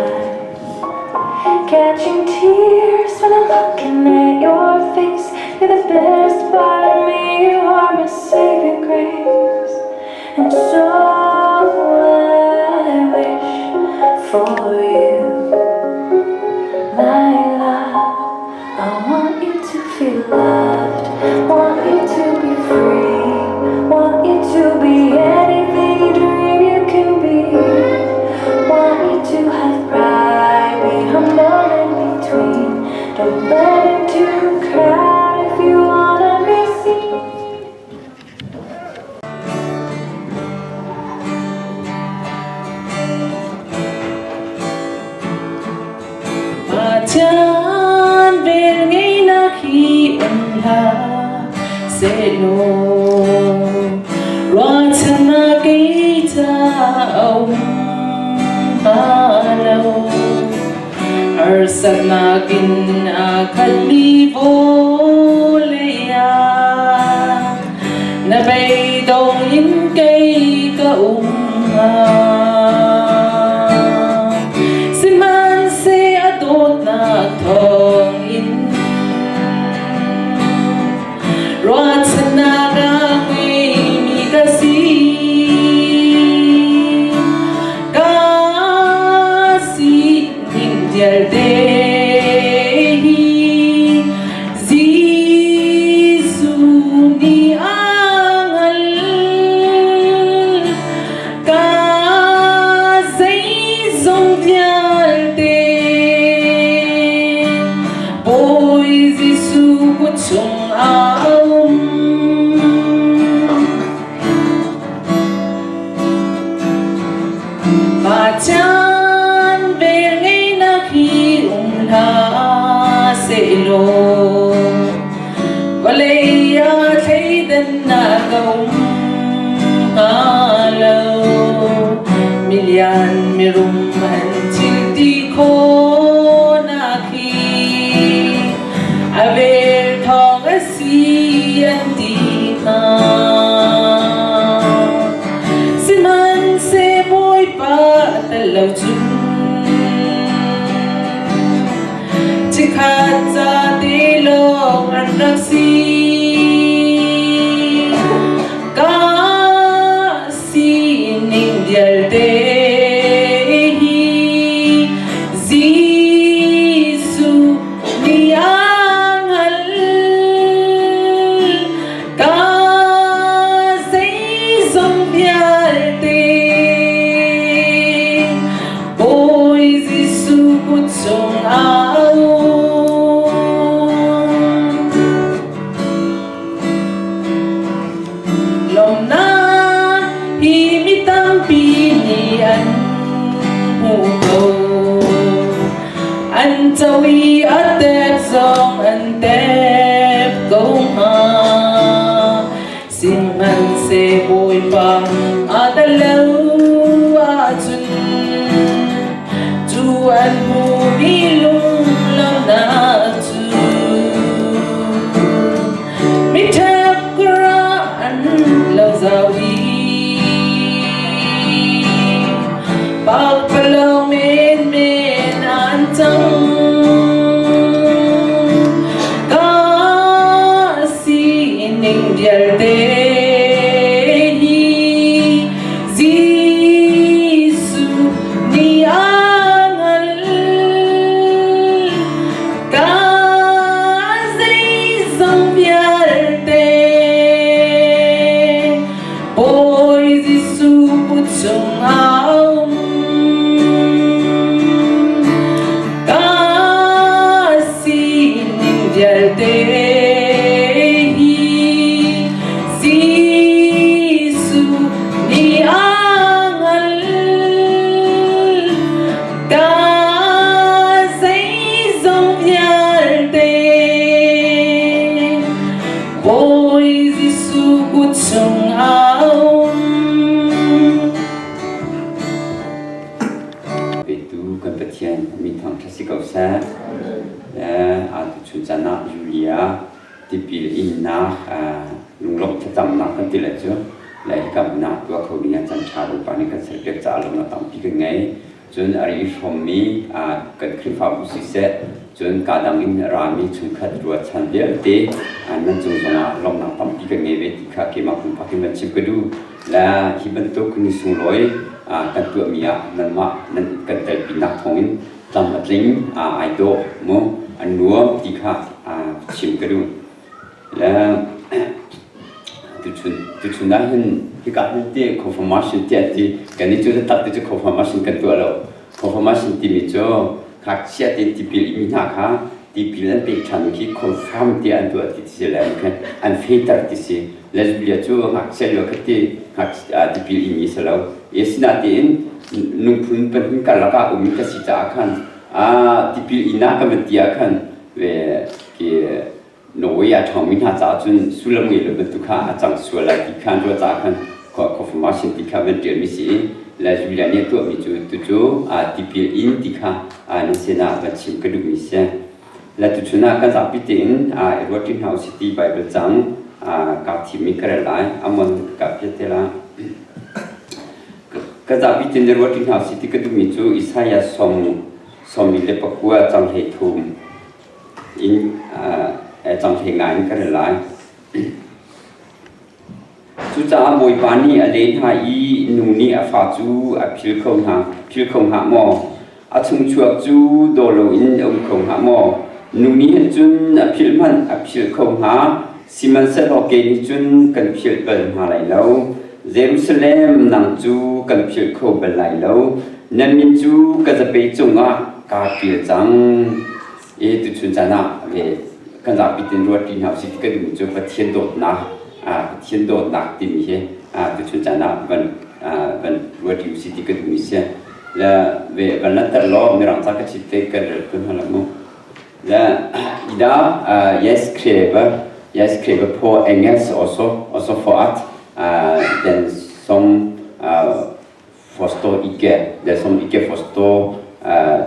Catching tears when I'm looking at your face. You're the best part of me, you are my saving grace. And so I wish for you, my love. I want you to feel loved, want you to be free, want you to be anything you dream you can be. Want you to have pride, be humble in between. Don't let into a crowd if you wanna be seen. Pathian velngeihnak hi um hlah sehlaw ruahchannak kei ca a um hnga lo. Harsatnak in a khatmi vawlei ah na beidong in kei ka um hnga. Sihmanhseh a dawtnak thawngin ruahchannak a ngeimi ka si. Ka sining vialte hi Jesuh nih a hngalh. Ka zeizong vialte Bawi Jesuh kut chungah a um. Pathian velngeihnak hi um hlah sehlaw vawlei ah thleidannak a um hnga lo. Milian mirum an thil ti khawhnak hi a vel thawng a si an ti hnga. Sihmanhseh Bawipa tel lo cun chikkhat ca te lawng an rak si. Ka sining vialte hi Jesuh nih a hngalh. Ka zeizong vialte Bawi Jesuh kut chungah a um. Lawmhnak hi mi tampi nih an hmuh ko. An co i a tep zong an tep ko hnga. Sihmanhseh Bawipa aa tel lo ahcun cu an hmuhmi lunglawmhnak cu miṭhep karah an lo zau i pakpalawng menmen an cang. Ka sining vialte hi Jesuh nih a hngalh. Ka zeizong vialte Bawi Jesuh kut chungah um. Ka sining vialte hi Jesuh nih a hngalh. Ka zeizong vialte Bawi Jesuh kut chungah um. Petu kan Pathian min thangṭhat si ko seh. Atu chun caan ah Julia tipil innak lunglawmh thlacamnak kan ti lai cu le hika hmun ah tuah kho ding ah caan ṭha Bawipa nih kan serpiak caah lawmhnak tampi kan ngei. Cun a ri hrawmmi kan Khrihfabu siseh, cun kaa dang in rami chungkhat ruahchan vialte nan cung zongah lawmhnak tampi kan ngei ve ti kha keimah pumpak in van chim ka duh. Le hi bantuk ni sunglawi kan tuahmi ah nanmah nan kan telpinak thawngin tlam a tling, ai dawh mu, a nuam ti kha chim ka duh. Le tuchun tuchun ah hin hika hin ti confirmation ti an ti kan nih cu taktak ti cu confirmation kan tuah lo. Confirmation timi cu ngakchia te tipil imi hna kha tipil an pek ṭhan khi confirm tiah an tuah ti si le an fehter ti si. Lesbia cu ngakchia lio kha ti tipil imi si lo. Asinain nungphun pahnih karlak ah um ka si caah khan tipil inn ah kan van ti ah khan ve ki Norway ah ṭhawngmi hna caah cun sullam ngei lo bantuk kha a cang sual lai ti kha an ruah caah khan confirmation ti kha van ṭialmi si i le Julia nih a tuahmi cu tucu tipil in ti kha nan sinah van chim ka duhmi si. Le tuchun ah kan zapi tein i ruahṭi hna usih ti Bible cang kaa thimmi ka rel lai. Amon ka piat te la. Kan zapi tein i ruahṭi hna usih ti ka duhmi cu Isaiah 49 cang 13 in cang hlei ngai in ka rel lai. Cucaah Bawipa nih a leh hna i nu nih a fa cu a phil kho hna phil kho hnga maw? A chungchuak cu daw loin a um kho hnga maw? Nu nih hin cun a philh hmanh a philh kho hnga, sihmanhsehlaw kei nih cun kan philh bal hna lai lo. Jerusalem, nang cu kan philh kho bal lai lo. Na min cu ka zapei cungah kaa ṭial cang. I tuchun caan ah ve kan zapi tin ruat ṭi hna usih ti ka duhmi cu Pathian dawtnak Pathian dawtnak timi hi tuchun caan ah van van ruat ṭi usih ti ka duhmi si. Le ve van lanter law mirang ca ka chim te kan rel kun hna mu. Le i dag jeg skrevet jeg skrevet på engelsk også, også for at den som forstår ikke, den som ikke forstår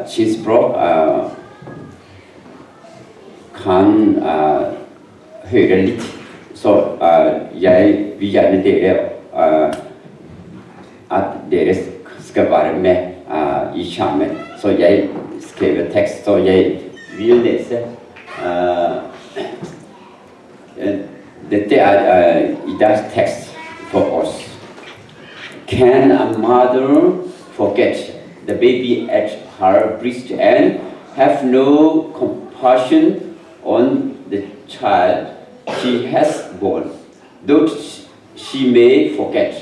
Chin språk kan høre litt. Så jeg vil gjerne dere at dere skal være med i skjermen. Så jeg skrev tekst, så jeg vil lese. Dette er i dags tekst for oss. Can a mother forget the baby at her breast and have no compassion on the child she has born? Though she may forget,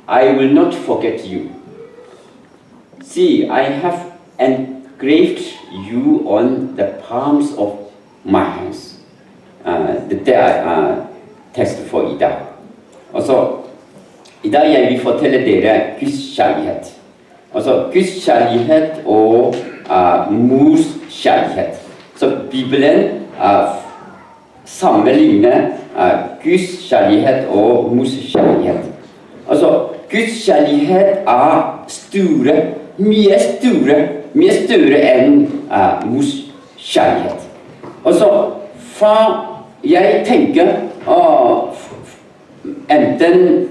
I will not forget you. See, I have encountered. graved you on the palms of my hands. Det er tekst for i dag. Og så i dag jeg vil fortelle dere Guds kjærlighet. Altså Guds kjærlighet og mors kjærlighet. Så Bibelen sammenligner Guds kjærlighet og mors kjærlighet. Altså, Guds kjærlighet er store, mye store, mye større enn mors kjærlighet. Og så far Jeg tenker enten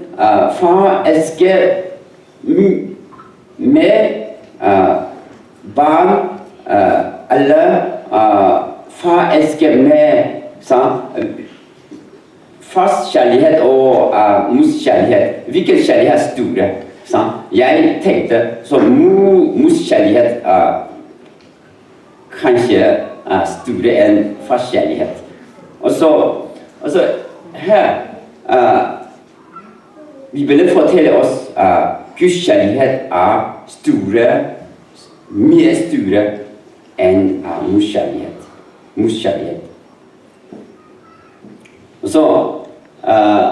far elsker mer barn eller far elsker mer sant? Fars kjærlighet og mors kjærlighet. Hvilken kjærlighet er store? Sant? Jeg tenkte så mors kjærlighet er kanskje er store enn fars kjærlighet. Og så her Bibelen forteller oss at Guds kjærlighet er store, mye større enn mors kjærlighet. Mors kjærlighet. Og så uh,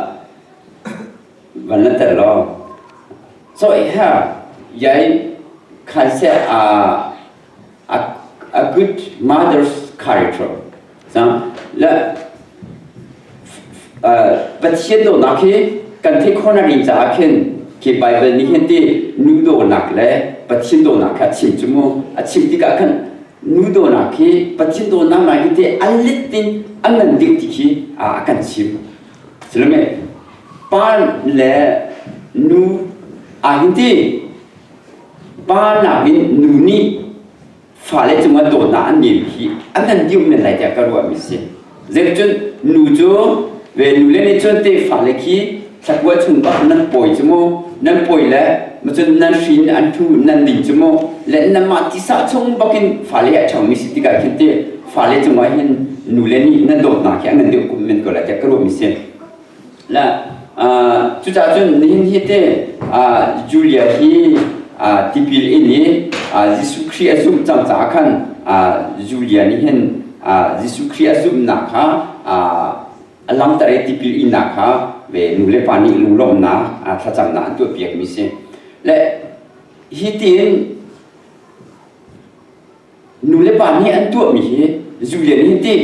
Så her jeg kan se a good mother's character. Så, la, Pathian dawtnak hi kan theih khawhnak ding caah khin khi Bible nih hin ti nu dawtnak le Pathian dawtnak kha a chim cu mu. A chim tikah khan nu dawtnak hi Pathian dawtnak nak hi ti a let in a ngan deuh ti khi a kan chim. Silome pa le nu ah hin ti pa nakin nu nih fale cungah dawtnak an ngeimi hi an kan dium men lai tiah ka ruahmi si. Zeicun nu cu ve nu le nih cun te fale khi thlakua chung bak nan pawi cu mu nan pawi le macun nan hrin an thu nan ding cu mu le nanmah tisa chung bakin fale a ṭhangmi si tikah khin te fale cungah hin nu le nih nan dawtnak hi an ngan deuh men ko lai tiah ka ruahmi si. La cucaah cun nihin hi te Julia hi tipil in i Jesuh Khrih a zumh cang caah khan Julia nih hin Jesuh Khrih a zumhnak kha a langhter i tipil innak kha ve nu le pa nih lunglawmhnak thlacamnak an tuahpiakmi si. Le hi tiin Nu le pa nih an tuahmi hi Julia nih hin ti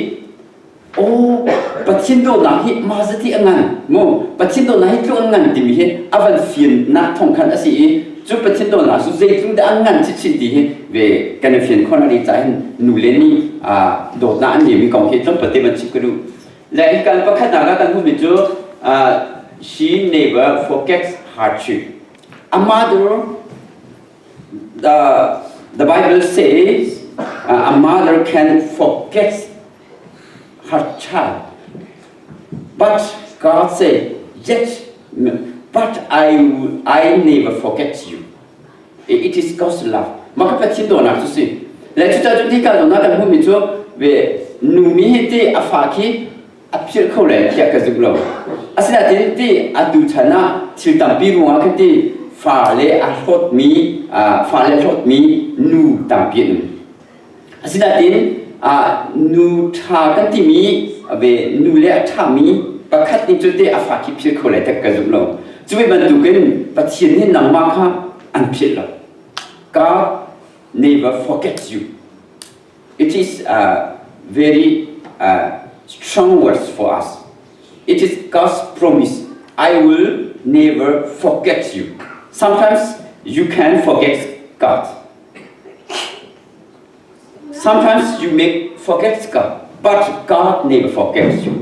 aw Pathian dawtnak hi mah zati a ngan mu Pathian dawtnak hi tluk a ngan timi hi a van fiannak thawng khan a si i cu Pathian dawtnak cu zeitluk dah a ngan chinchin ti hi ve kan i fian khawh nak ding caah hin nu le nih dawtnak an ngeimi kong hi tlawmpal te van chim ka duh. Le hi kan pakhatnak ah kan hmuhmi cu she never forgets her trip. A mother The Bible says a mother can forget her child. But God said, yet, but I never forget you. It is God's love. Maka Pathian dawnak cu si. Le cucaah cu tika dawnak kan hmuhmi cu ve nu mi hi ti a fa khi a philh kho lai tiah ka zumh lo. Asinain ti atu chan ah thil tampi ruangah khan ti fale a hlawtmi fale a hlawtmi nu tampi an um. Asinain nu ṭha kan timi ve nu le a ṭhami pakhat nih cu te a fa khi philh kho lai tiah ka zumh lo. Cu ve bantukin Pathian nih nangmah kha an philh lo. God never forgets you. It is a very strong words for us. It is God's promise. I will never forget you. Sometimes you can forget God. Sometimes you may forget God, but God never forgets you.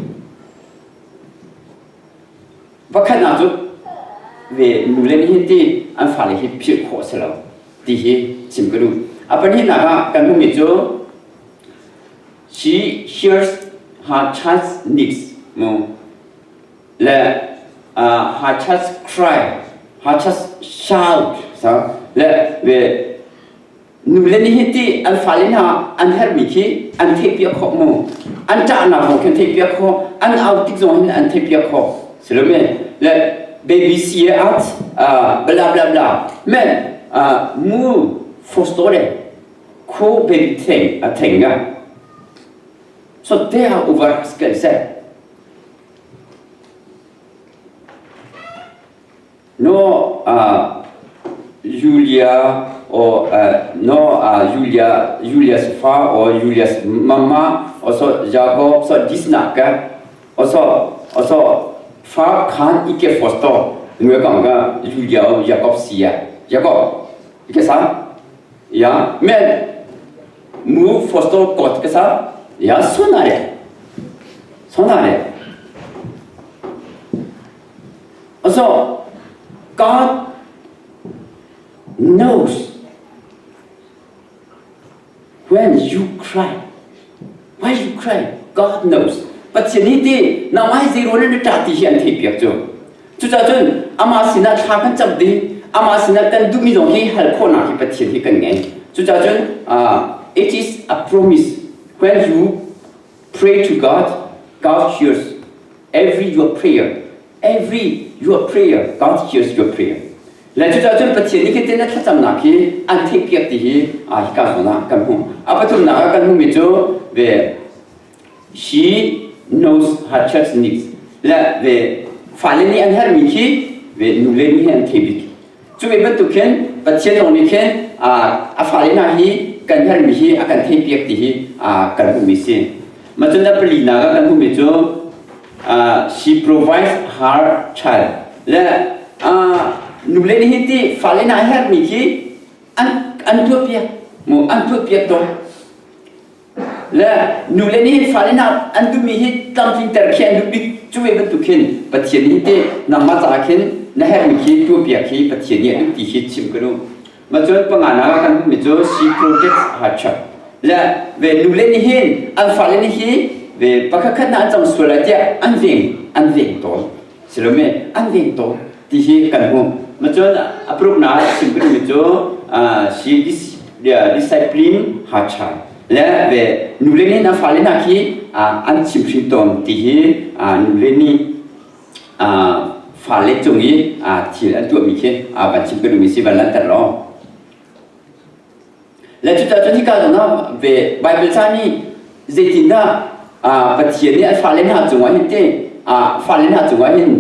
Pakhatnak cu ve nule nih hin ti an fale hi philh khawh a si lo ti hi chim ka duh. A pahnihnak ah kan hmuhmi cu she hears her child's needs mu le her child's cry her child's shout so le ve Nule nih hi ti an fale hna an herhmi khi an theihpiak khawh mu. An ṭahnak zong khi an theihpiak khawh, an au tik zong hin an theihpiak khawh. Si lo me? Le baby si at bla bla bla. Men mu forstår det. K vill tänka. Så det är överraskelse. Når uh, Julia og uh, når uh, Julia, Julias far og Julias mamma og så Jakob, så de snakker, og så far kan ikke forstå noen ganger Julia og Jakob sier. Jakob, ikke sant? Ja, men mor forstår godt, ikke sant? Ja, sånn er det. Sånn er det. Altså, God knows when you cry. Why you cry? God knows. Pathian hi ti nangmah hi zei rual na ṭah ti hi an theih piak cu. Cucaah cun amah sinah thla kan cam ding, amah sinah kan duhmi zong hi hal khawhnak hi Pathian hi kan ngei. Cucaah cun it is a promise when you pray to God, God hears every your prayer. Every your prayer, God hears your prayer. Le cucaah cun Pathian nih khi na thlacamnak hi an theihpiak ti hi hika zawn ah kan hmuh. A pathumnak ah kan hmuhmi cu ve she knows her church needs. Le ve fale nih an herhmi khi ve nule nih an thei bik. Cu ve bantuk khin Pathian zong nih khin a fale hna hi kan herhmi hi a kan theihpiak ti hi kan hmuhmi si. Mah cun a palinak ah kan hmuhmi cu she provides her child. Le nule nih hin ti fale hna herhmi khi an tuahpiak mu an tuahpiak tawn. Le nule nih hin fale hna an duhmi hi tlamtlinter khi an duh bik cu ve bantuk khin Pathian nih ti nangmah caah khin na herhmi khi tuahpiak hi Pathian nih a duh ti khi chim ka duh. Ma cun panganak ah kan hmuhmi cu she protects her child. Le ve nule nih hin an fale nih hi ve pakhat khat na an cang sual lai tiah an veng an veng tawn. Silome an veng tawn ti hi kan hmuh. Ma cun a paruknak ah chim ka duhmi cu she discipline her child. Le ve nule nih an fale hna khi an chimhhrin tawn ti hi nule nih fale cung i thil an tuahmi khi van chim ka duhmi si van lanter law. Le cucaah cun hika zawn ah ve Bible ca nih zeitindah Pathian nih a fale hna cungah hin te fale hna cungah hin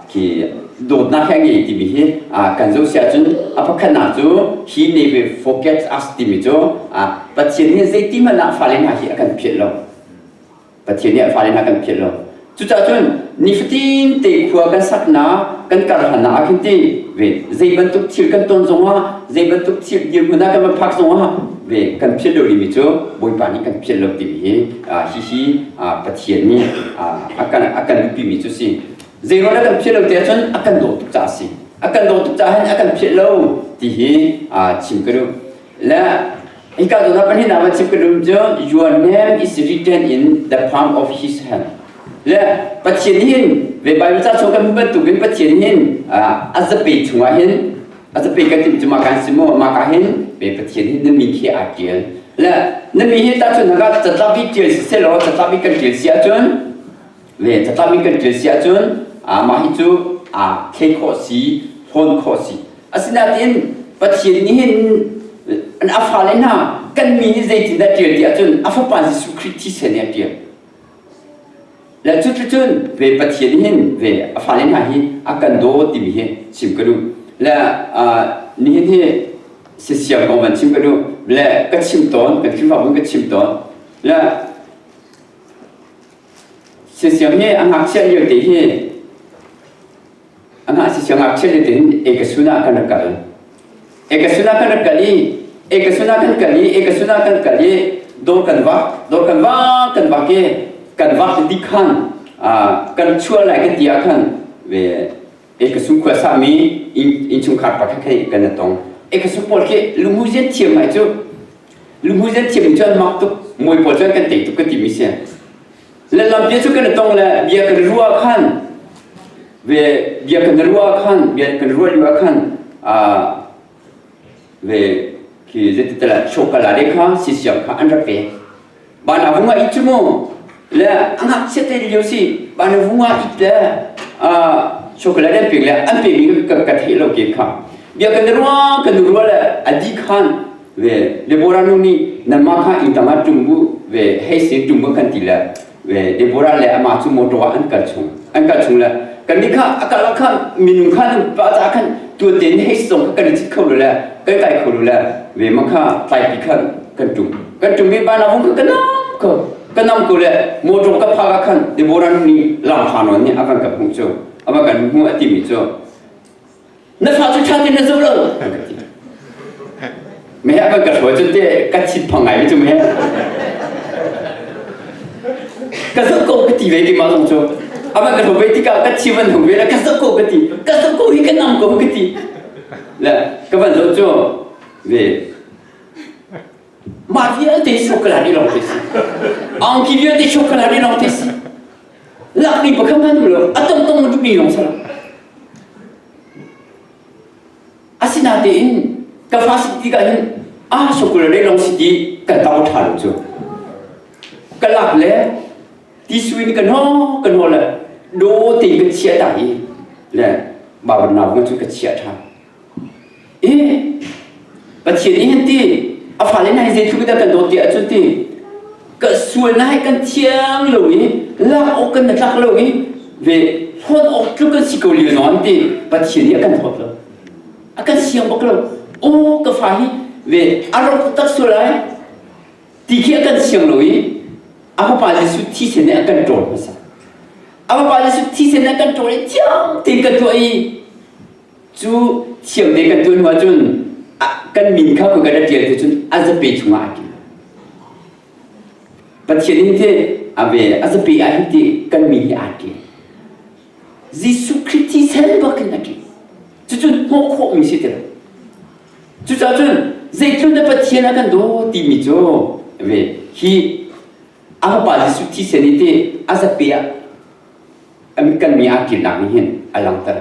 khi dawtnak he a ngei timi hi kan zoh si ahcun a pakhatnak cu he never forgets us timi cu Pathian nih zeiti hmanh ah fale hna hi a kan philh lo. Pathian nih a fale hna kan philh lo. Cucaah cun nifatin te khua kan saknak, kan karhlannak ah khin ti ve zei bantuk thil kan ton zongah, zei bantuk thil dirhmun ah kan va phak zongah ve kan philh lo dingmi cu Bawipa nih kan philh lo timi hi hihi Pathian nih a kan a kan duhpimi cu si. Zei ruang dah kan philh lo ti ahcun a kan dawt tuk caah a si. A kan dawt tuk caah hin a kan philh lo ti hi chim ka duh. Le hika zawn ah pahnihnak van chim ka duh cu your name is written in the palm of his hand. Le Pathian hin ve Bible ca chung kan hmuh bantukin Pathian hin a zape chungah hin a zape kan ti cu mah kan si maw mah ka hin ve Pathian hin na min khi aa tial. Le na min hi tahchunhnak ah catlap i tial si selaw catlap i kan tial si ahcun le catlap in kan ṭial si ahcun mah hi cu aa thlei khawh si hlawn khawh si asinain Pathian nih hin a fale hna kan mi nih zeitindah ṭial ti ahcun a fapa Jesuh Khrih thisen nih a ṭial le cuticun ve Pathian nih hin ve a fale hna hi a kan dawt timi hi chim ka duh le nihin hi sisiam kong van chim ka duh le ka chim tawn kan Khrihfabu ka chim tawn le Sisiam hi a ngakchia lio te hi a ngah sisiam ngakchia lio te hin ekasun ah kan rak kal. Ekasun ah kan rak kal i ekasun ah kan kal i ekasun ah kan kal i dawr kan vak dawr kan vak kan vak i kan vak dih khan kan chuah lai kan ti ah khan ve ekasun khua sami innchungkhar pakhat kha kan tong. Ekasun pawl khi lungmuzian thiam ngai cu Lungmui thiam cu an mak tuk muai pawl cu an kan tei tuk ka timi si. Le lampi cu kan tong le bia kan ruah khan ve bia kan ruah khan bia kan ruah lio ah khan ve khi zeititala chocolate kha sisiam kha an rak pe. Bana vunga it cu mu le a ngakchia te lio si bana vunga it le chocolate an pek le an pekmi ka ka theih lo ke kha. Bia kan ruah kan ruah le a di khan. Ve Deborah nu nih nanmah kha inn tangah ṭum u ve hei si ṭum u kan ti le ve Deborah le amah cu motor ah an kal chung an kal chung le kannih kha a kal ah khan minung kha nan pa caah khan tuan tein hei zong kha kan i cit kho lo le kan kai kho lo le ve ma kha tlaipi khan kan ṭum kan ṭum i bana vung kha ka nam ko ka nam ko le motor ka phak ah khan Deborah nu nih lam hra nawn nih a van ka hmuh cu a van kan hmuh a timi cu Na fa cu ṭha tein na zoh lo. Meh a kan ka hruai cu te ka chit phang ngai cu meh. Ka zoh ko ka ti ve ki ma zong cu. Ama ka hruai ve tikah ka thi van hung ve la ka zoh ko ka ti. Ka zoh ko hi ka nam ko ka ti. Le ka van zoh cu ve mah vialte chocolate i lawng te si. Angki vialte chocolate i lawng te si. Lak mi pakhat hmanh lo a tong tong mi lawng sala. Asinain ka fa si tikah hin ah sokul le lawng si ti kan tau ṭha lo cu. Ka lak le ti sui kan ho kan ho le do te kan chia ta i le babar nau cu ka chia ṭha. E Pathian nih hin ti a fale hna hi zeitluk dah kan dawt ti ahcun ti ka sual na hi kan thiang lo i lak awk kan tlak lo i ve hlawt awk tluk kan si ko lio zong an ti Pathian nih a kan hlawt lo a kan siang bak lo aw ka fa hi ve a rawk tak sual ai ti khi a kan siang lo i a fapa Jesuh thisen nih a kan ṭawl hmasa a fapa Jesuh thisen nih a kan ṭawl i thiang tein kan tuah i Cu thiamte kan tuan hnu ahcun kan min kha kan rak ṭial te cun a zape chungah a ṭial. Pathian nih te a ve a zape ah hin ti kan min hi aa ṭial. Jesuh Khrih thisen bak in a ṭial. Cucu hnawh khawhmi si ti lo. Cucaah cun zeitluk na Pathian a kan daw timi cu ve hi a fapa Jesuh thisen i ti a zape ah kan mi aa ṭilnak nih hin a langhter.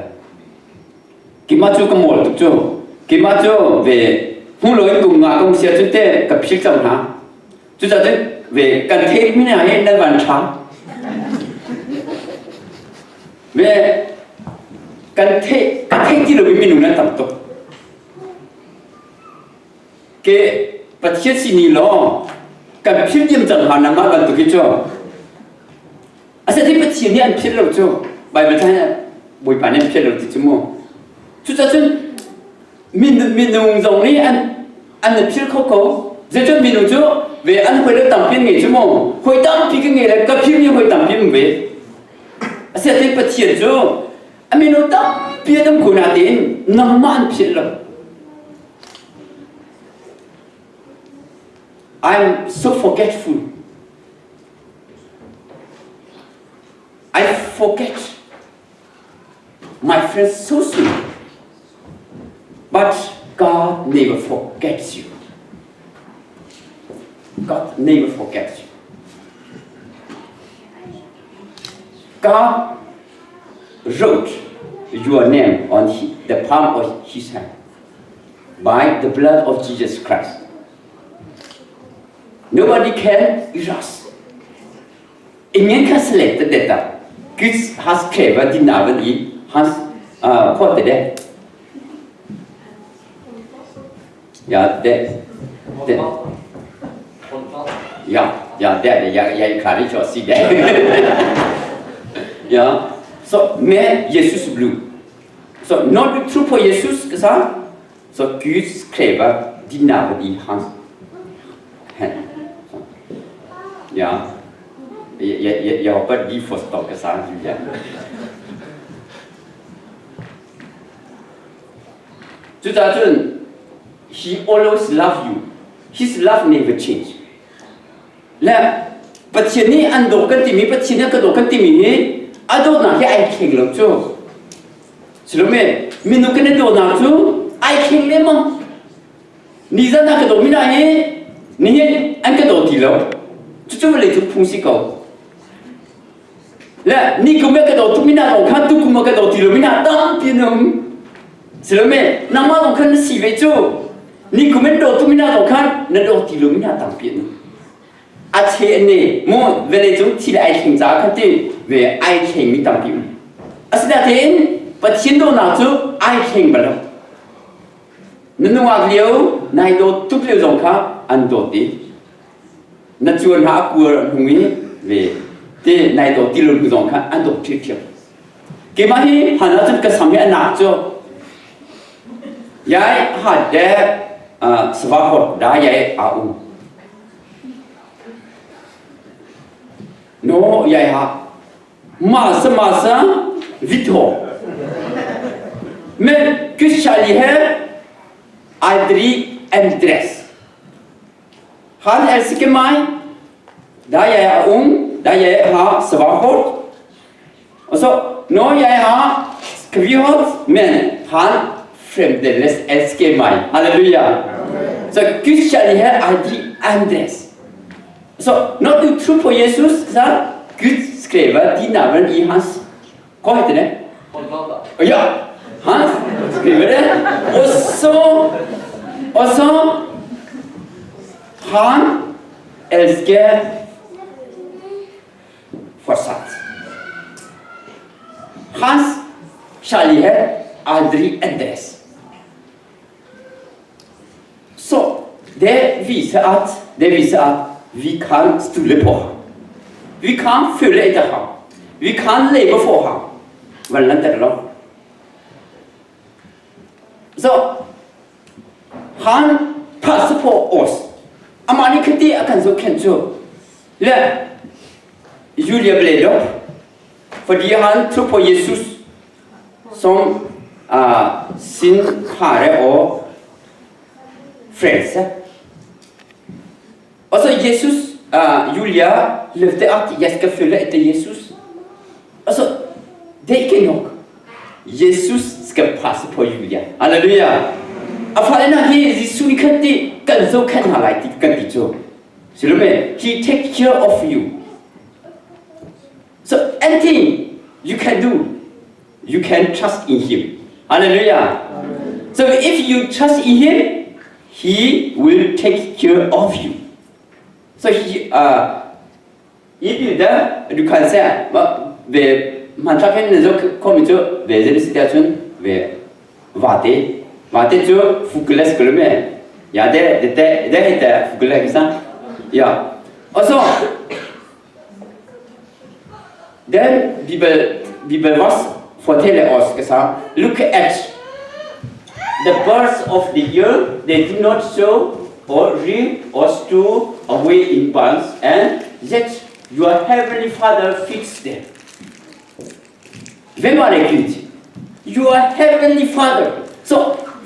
Keimah cu ka mawl tuk cu. Keimah cu ve hmu loin kum nga kum sia cu te ka phil cang hna. Cucaah cun ve kan theih mi hna hi nan van ṭha. Ve kan theih ka theih ti lomi minung nan tam tuk. Ke Pathian sini law kan phil diam cang hna nangmah bantuk hi cu. Asinain Pathian nih an philh lo cu Baibal chan Bawipa nih an philh lo ti cu mu. Cucaah cun minung zong nih an an philh kho ko. Zeicun minung cu ve an hawi le tampi an ngei cu mu. Hawi tampi ka ngei le ka philhmi hawi tampi um ve. Asinain Pathian cu a minung tampi an um ko natein nangmah an philh lo. I'm so forgetful. I forget my friends so soon. But God never forgets you. God never forgets you. God wrote your name on the palm of his hand by the blood of Jesus Christ. Nobody can erase. Ingen kan slette detta. Gud har skrevet ditt navn i hans uh, Hva heter det? Ja, det, det Ja, ja, det er det. Jeg, jeg klarer ikke å si det. ja, så med Jesus blod. Så når du tror på Jesus, ikke sant? Så Gud skrev ditt navn i hans hender. Ja. Jeg, jeg, jeg håper de forstår ikke sant, Julia. Cucaah cun he always love you. His love never change. Le Pathian nih an dawt kan timi Pathian nih a ka dawt kan timi hi a dawtnak hi ai thleng lo cu. Silome minung kan i dawtnak cu ai thleng lengmang. Nizan ah ka dawt mi hna hi nihin an ka daw ti lo. Cucu vawlei cung phung si ko. Le ni kum ah ka daw tuk mi hna zong kha tu kum ah ka daw ti lo mi hna tampi an um. Silome nangmah zong khan na si ve cu. Ni kum in daw tuk mi hna zong khan na daw ti lo mi hna tampi an um. A che an ni mu vawlei cung thil ai thleng caah khan ti ve ai thleng mi tampi um. Asinain Pathian dawtnak cu ai thleng bal lo. Na nungak lio. Nai dawt tuk lio zong kha an dawt i na cuan hna a kuar an hung i ve te nai dawt ti lo hnu zong kha an dawt ṭhiamṭhiam. Keimah hi hlan ahcun ka sam hi a nak cu yai hade svahot da yai a u. No yai ha masa masa vitho. Men Guds kjærlighet aldri endres. Han elsker meg da jeg er ung, da jeg har svart Og så når jeg har skvihått, men han fremdeles elsker meg. Halleluja. Så Guds kjærlighet aldri endres. Så når du tror på Jesus, så Gud skriver de navn i hans Hva heter det? Ja! Han skriver det. Og så Han elsker fortsatt. Hans kjærlighet aldri endres. Så det viser at vi kan stole på ham. Vi kan følge etter ham. Vi kan leve for ham. Hvordan Så han passer på oss. Amah nih khati a kan zohkhenh cu le Julia ble dop fordi han tror på Jesus som sin Herre og frelse. Og så Jesus, Julia løfter at jeg skal følge etter Jesus. Altså, det er ikke nok. Jesus skal passe på Julia. Halleluja. A fale hna hi Jesuh nih khan ti kan zohkhenh hna lai ti kan ti cu. Silome, he take care of you. So anything you can do, you can trust in him. Hallelujah. So if you trust in him, he will take care of you. So he, i bilde du kan se ve hmanthlak hin na zoh khomi cu ve zei si tiah cun ve vate vate cu fukules ko me ya de de te de he te fukule ki sa ya also then Bibel Bibel was fortæller os ka sa look at the birds of the earth they do not sow or reap or store away in barns and yet your heavenly Father feeds them. Hvem var det Gud? Your heavenly Father. Så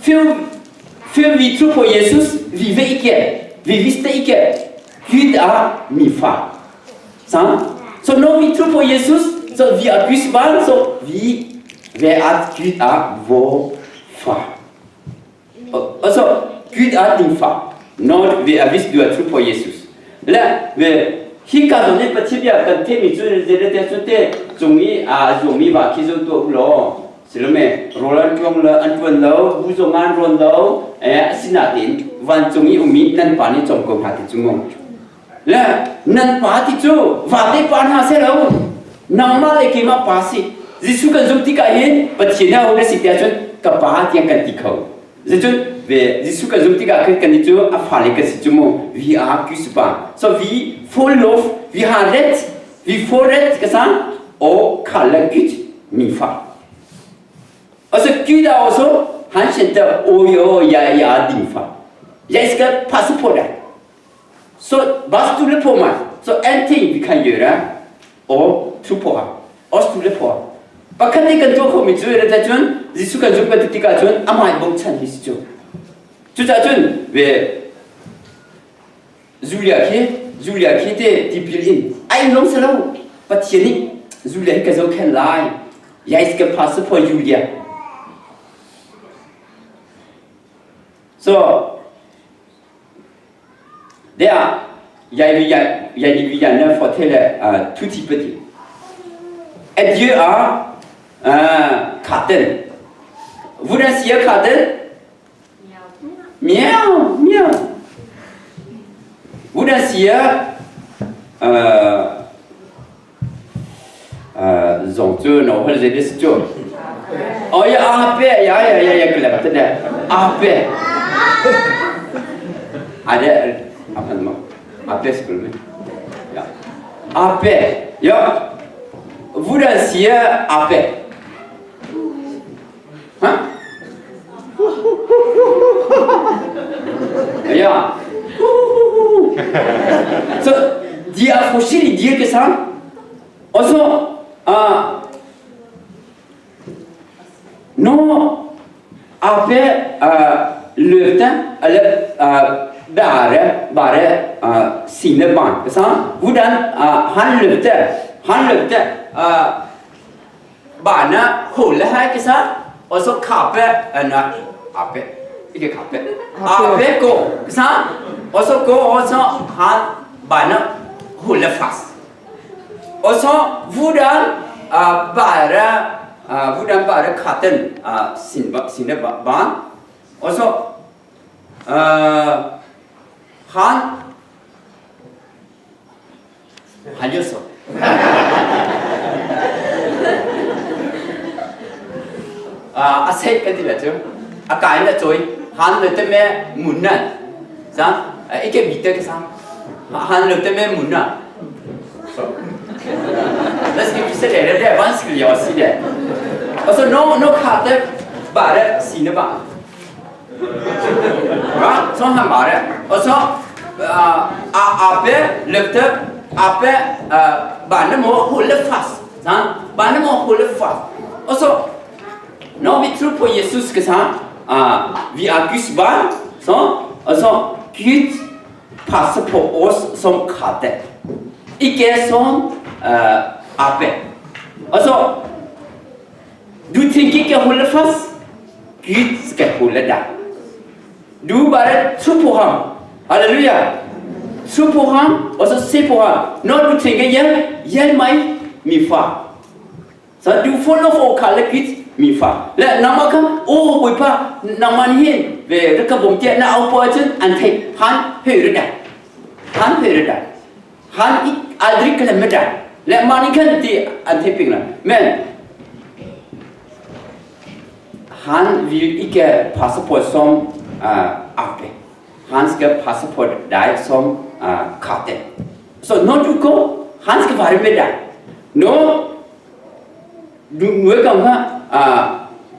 før vi tror på Jesus, vi ved ikke, vi visste ikke, Gud er min far. Sant? Så når vi tror på Jesus, så vi er Guds barn, så vi ved at Gud er vår far. Og så Gud er din far. Når vi er hvis du er tro på Jesus. Le ve hika zong nih Pathian bia kan theimi cu zeirete cu te cung i a zuangmi va khi zo tuah u law silome rawl an ṭuang lo an ṭuan lo bu zong an rawn lo asinain vancung i ummi nan pa nih cawm ko hna ti cu mu le nan pa ti cu vate pa hna seh lo nangmah le keimah pa si Jesuh kan zumh tikah hin Pathian a ho na si tiah cun ka pa tiang kan ti kho Zeicun ve Jesuh kan zumh tikah khan kannih cu a fale kan si cu mu vi are Christ pa so vi får lov vi har rätt vi får rätt ka sa och kalla Gud min far och så Gud är också han kände oj oj jag är din far jag ska passa på dig Så bare stole på meg. Så en ting vi kan gjøre, å tro på ham. Å stole på ham. Pakhat nih kan tuah khomi cu rete cun Jesuh kan zumh kan ti tikah cun amah i bochan hi si cu. Cucaah cun ve Julia khi Julia khi te tipil in ai lawm se lo Pathian nih Julia hi ka zohkhenh lai. Jeg skal passe på Julia. So Det er jeg vil gjerne fortelle to typer ting. Et dyr er katten. Hvordan sier katten? Mjau, mjau. Hvordan sier zong cu no hol zei si cu? Oh ja, ape, ja, ja, ja, jeg glemte det. Ape. Er det Ap skulle Ja. Ap. Ja. Hvordan sier Ap? Hæ? Ja. Så de er forskjellige dyr, ikke sant? Og så Nå Ap løpte, eller bære bare sine barn. Ikke sant? Hvordan han løpte. Han løpte barna holde her, ikke sant? Og så kape Nei, ape. Ikke kape. Ape går, ikke sant? Og så går og så han barna holder fast. Og så hvordan bare hvordan bare katten sine barn. Og så han Han gjør sånn. A sei kan ti le chu. A kai na choi. Han løpte med munnen. Sant? Ikke hvite, ikke sant? Han løpte med munnen. Så. Det skal ikke dere, det er vanskelig å si det. Og så nå, nå kalte bare sine barn. Ja, sånn han bare. Og så ape løpte Ape Barnet må holde fast. Sant? Barnet må holde fast. Og så når vi tror på Jesus, ikke sant? Vi er Guds barn. Så, og så Gud passer på oss som katter. Ikke som ape. Altså Du trenger ikke holde fast. Gud skal holde deg. Du bare tror på ham. Halleluja. Tro på ham, og så se på ham. Når du trenger hjelp, hjelp meg, min far. Så du får lov å kalle Gud min far. Le nama kha o Bawipa nangmah nih hin ve rak ka bawm tiah na au poah ahcun an theih. Han hører deg. Han hører deg. Han aldri glemmer deg. Le mah nih khan ti an theih peng lai. Men han vil ikke passe på som ape. Han skal passe på deg som katten. Så når du går, han skal være med deg. Når du noen ganger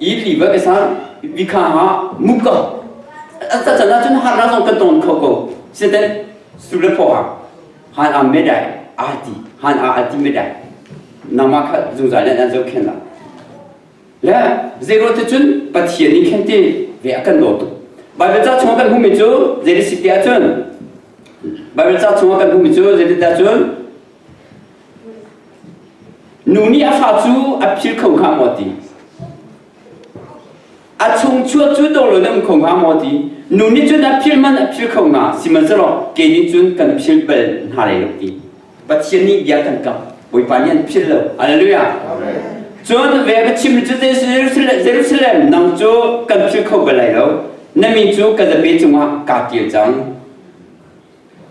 i livet ikke sant, vi kan ha mugger. Så den stoler på ham. Han er med deg alltid. Han er alltid med deg. Nangmah kha zungzal in an zohkhenh lai. Le zeiruang ti cun Pathian nih khin ti ve a kan dawt tuk. Baibal ca chung kan hmuhmi cu zei si ti ahcun Baibal ca chung kan hmuhmi cu zei ti ahcun nu nih a fa cu a phil kho hnga maw ti a chung chuak cu dawr lo na um kho hnga maw ti nu nih cun a phil man a phil kho hnga sihmanhsehlaw ke nih cun kan phil bal hna lai lo ti Pathian nih bia kan kam Bawipa nih an philh lo Hallelujah cun ve ka chim cu Jerusalem nang cu kan phil kho bal lai lo na min cu ka zapi cungah kaa ṭial cang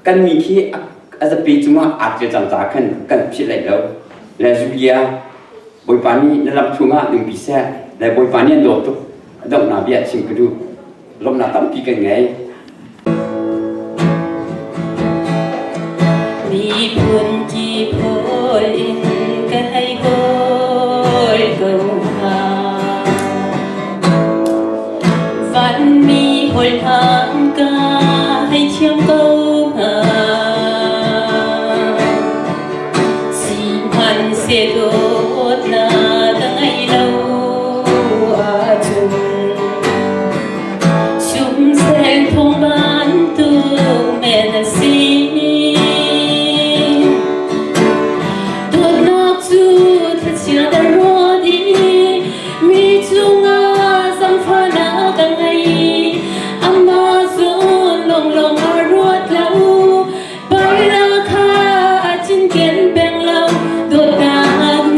kan mi khi a zapi cungah aa ṭial cang caah khan kan philh lai lo le Julia Bawipa nih na lam chungah nungpi seh le Bawipa nih an dawt tuk a donghnak bia chim ka duh lawmhnak tampi kan ngei. Miphun ki pawl in ka hei kawl ko hnga. Vanmi hawl hang ka hei thiam ko hnga. Sihmanhseh dawtnak ka ngei lo ahcun Sumsel thong bantuk men a si. Dawtnak cu thlachia a rawt i mi cungah zaangfahnak a ngei. Amah zawn lawnglawng a ruat lo. Parnak kha a cinken peng lo. Dawtnak.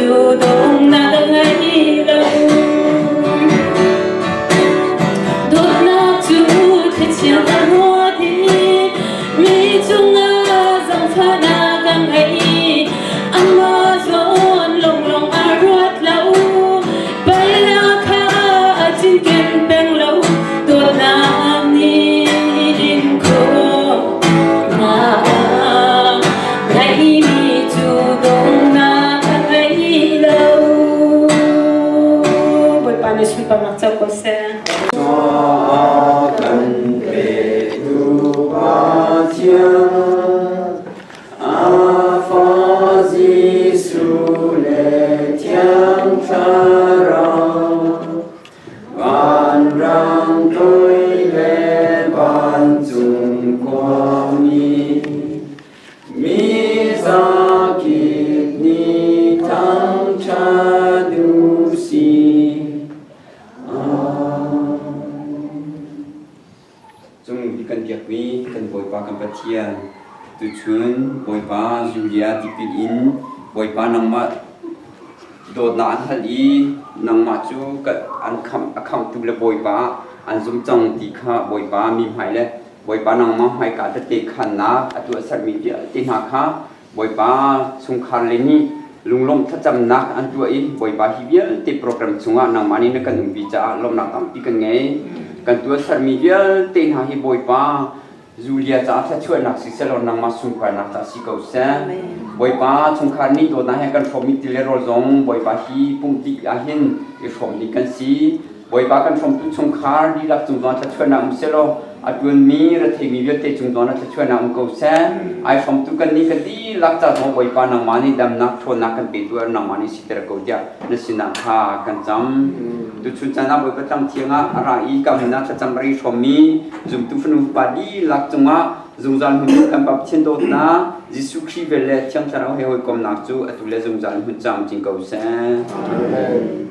cu dawtnak a ngei lo. Dawtnak cu thlichia a ruat i mi cungah zaangfahnak a ngei. Amah zawn lawnglawng a ruat lo. Palnak kha a cinken peng lo. Dawtnak nih in khawhnak ngeihmi cu donghnak a ngei lo. Bawipa nih sunparnak co ko seh. Kan petu Pathian, a fa Jesuh le Thiang Thlarau, vanrang toi le vancung khuami, mi zakip nih thangṭhat u sih. Cung kan biakmi kan Bawipa kan Pathian, tuchun Bawipa Julia tipil in Bawipa nangmah dawtnak an hal i nangmah cu an khamh a khamhtu le Bawipa an zum cang ti kha Bawipa mi hmai le Bawipa nangmah hmaika tette khannak a tuahsermi vialte hna kha Bawipa chungkhar le nih lunglawmh thlacamnak an tuah i Bawipa hi vialte program chungah nangmah nih na kan umpi caah lawmhnak tampi kan ngei. Kan tuahsermi vialte hna hi Bawipa Julia caah thluachuahnak siseh law nangmah sunparnak caah si ko seh. Bawipa chungkhar nih dawtnak he kan hrawmmi ti le rawl zong Bawipa hi pumh dih ahhin i hrawm ding kan si. Bawipa kan hrawmtu chungkhar dihlak cung zongah thluachuahnak um selaw a ṭuanmi retheimi vialte cung zongah thluachuahnak um ko seh. Ai hrawmtu kannih kan dihlak ca zongah Bawipa nangmah nih damnak ṭhawnnak kan pe tuah nangmah nih siter ko tiah na sinah kha kan cam. Tuchun caan ah Bawipa tlang thiang ah a ra i ka min ah thlacam a ri hrawmmi zumtu fanu fapa dihlak cungah zungzal hmun kan Pa Pathian dawtnak Jesuh Khrih vel le Thiang Thlarau he hawikomnak cu atu le zungzal hmun cam cing ko seh. Amen.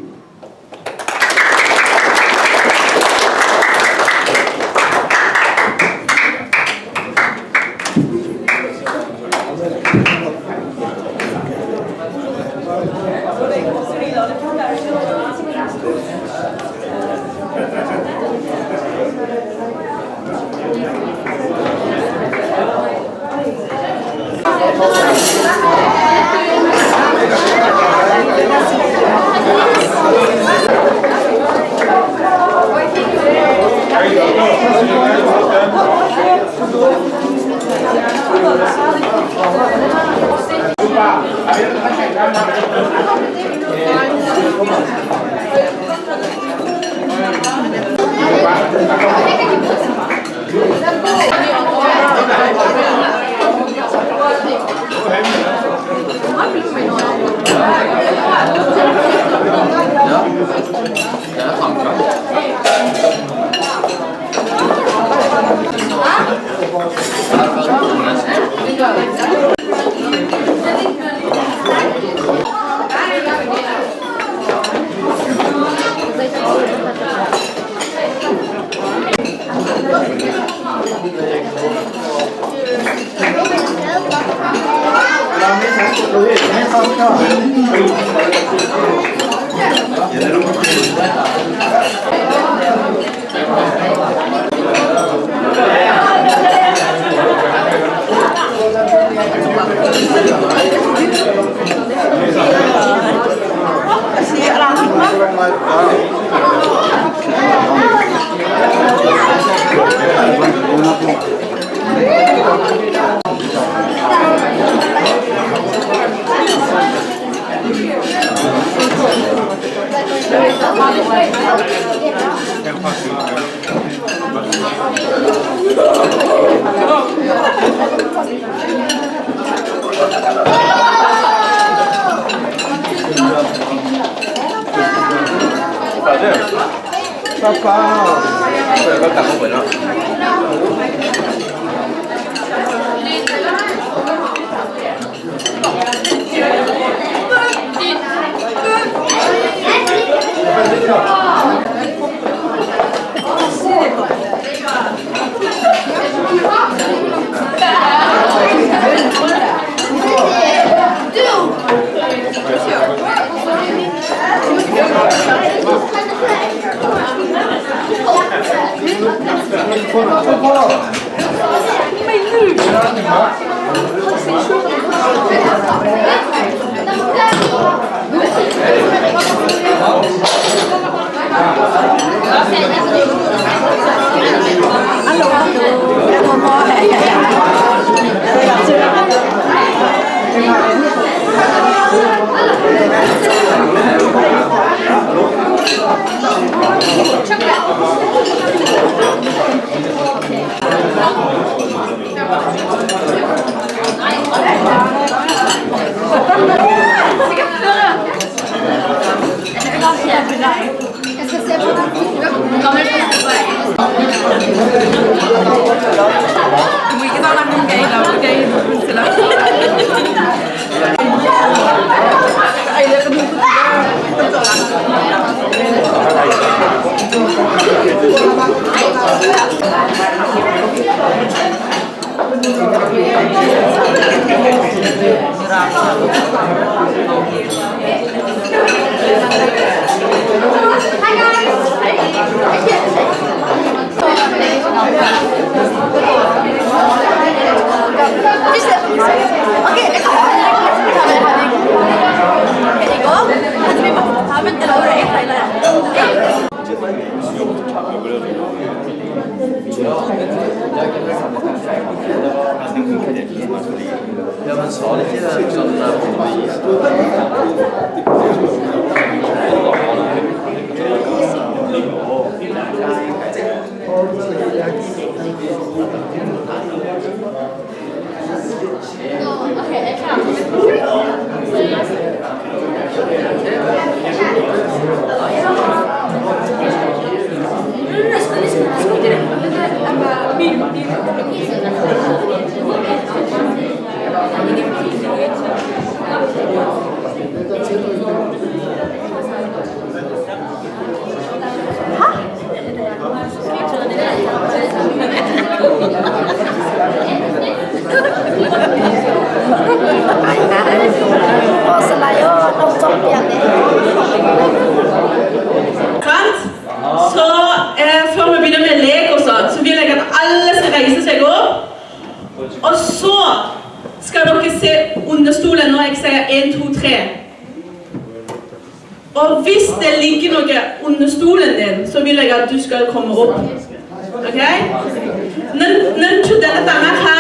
Sant? Så eh, før vi begynner med lek og sånn, så vil jeg at alle skal reise seg opp. Og så skal dere se under stolen når jeg sier 1, 2, 3. Og hvis det ligger noe under stolen din, så vil jeg at du skal komme opp. Ok? Nan nan thu dan ta nga kha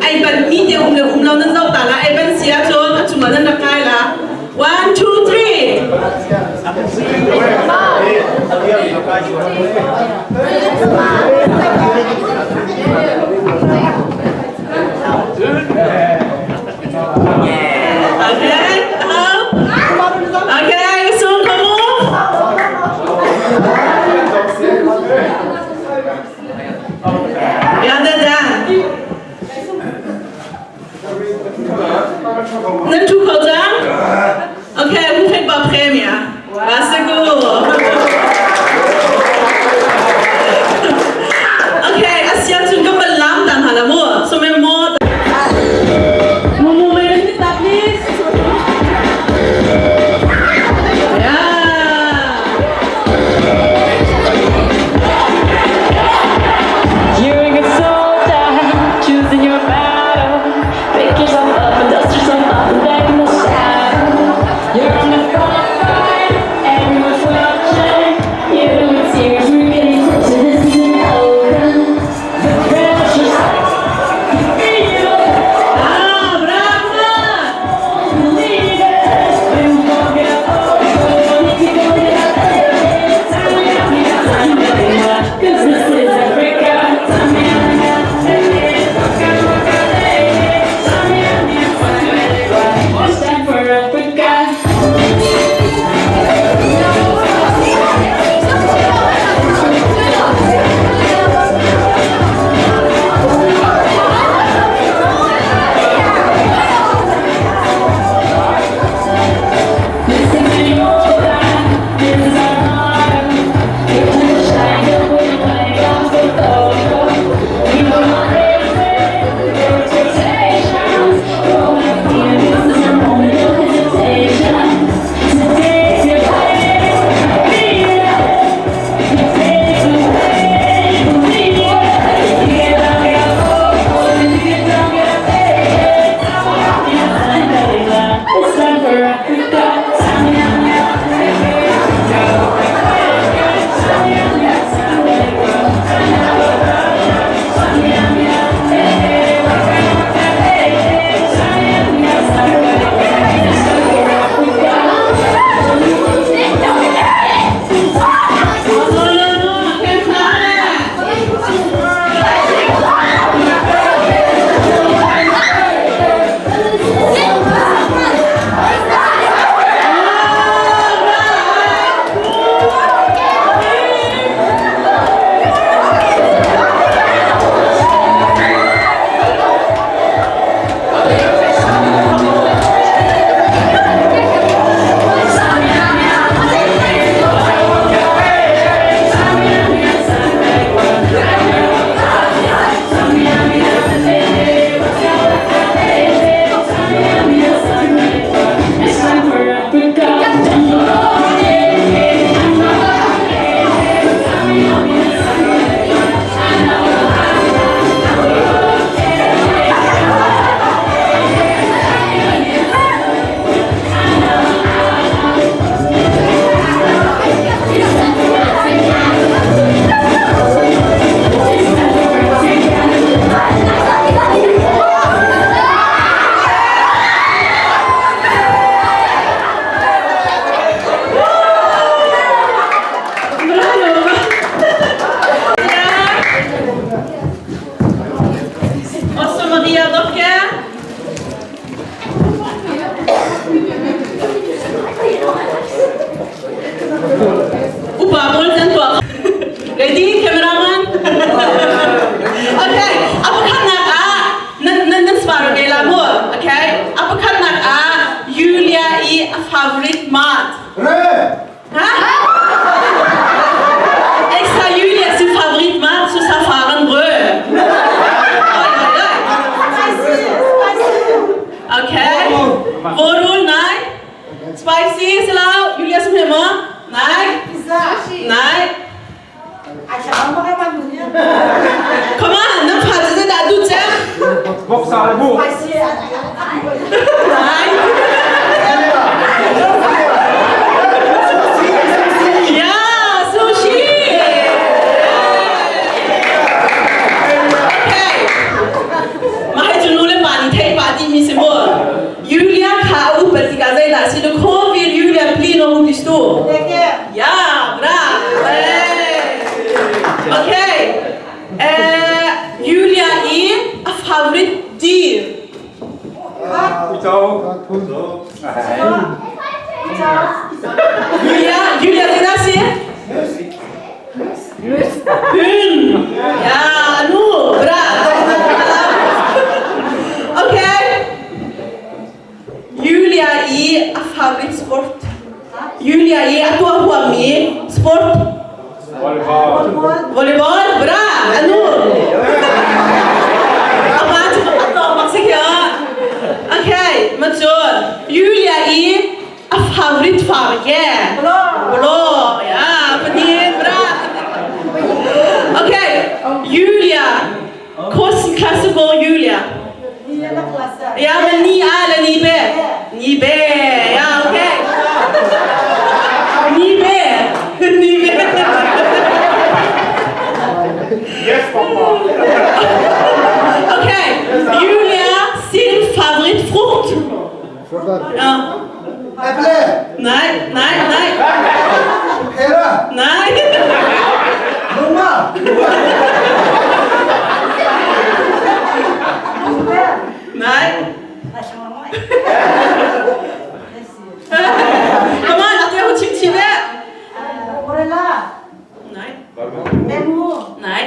ai ban mi te um le um lo nan zau ta la ai ban sia chon a chunga nan kai la 1 2 3 Okay. Okay, soon come on. Ja, det er. Nan thu kho cang? Okay, hun fikk bare premie. Vær så god. favorittmat? Rød! Hæ? Jeg sa Julia sin favorittmat, så sa faren rød. Oi, oi, oi. Ok. Vårrull, nei. Spicy, salau. Julia som hjemme? Nei. Nei. Kom an, nan fa cu dah duh cem? Voksa le buh. Nei. Ja, sushi! Okay. Mah hi cu nu le pa nih theih pah dihmi si mu. Julia kha a upat tikah zeidah si du ko vil Julia bli når hun blir stor? Ja, bra! Okay. Julia i a favorittdyr. Uico. Julia, Julia zeidah si? Hund. Ja, nu, bra. Okay. Julia i a favorite sport. Julia i a tuah huammi sport. Volleyball. Volleyball, bra. Anu. Apa cu a tawk bak si khi Okay, macun Julia i a favorite farge. Blå. Blå, ja, fordi bra. Okay, Julia. Hvilken klasse går Julia? Ja, men 9A eller 9B? 9B, ja, ok. 9B. 9B. Yes, pappa. Ok, Julia sin favorittfrukt. Ja. Eple! Nei, nei, nei. Pære! Nei. Nummer! Nei. Come on, atu ho chim chim eh. Nei. Nei.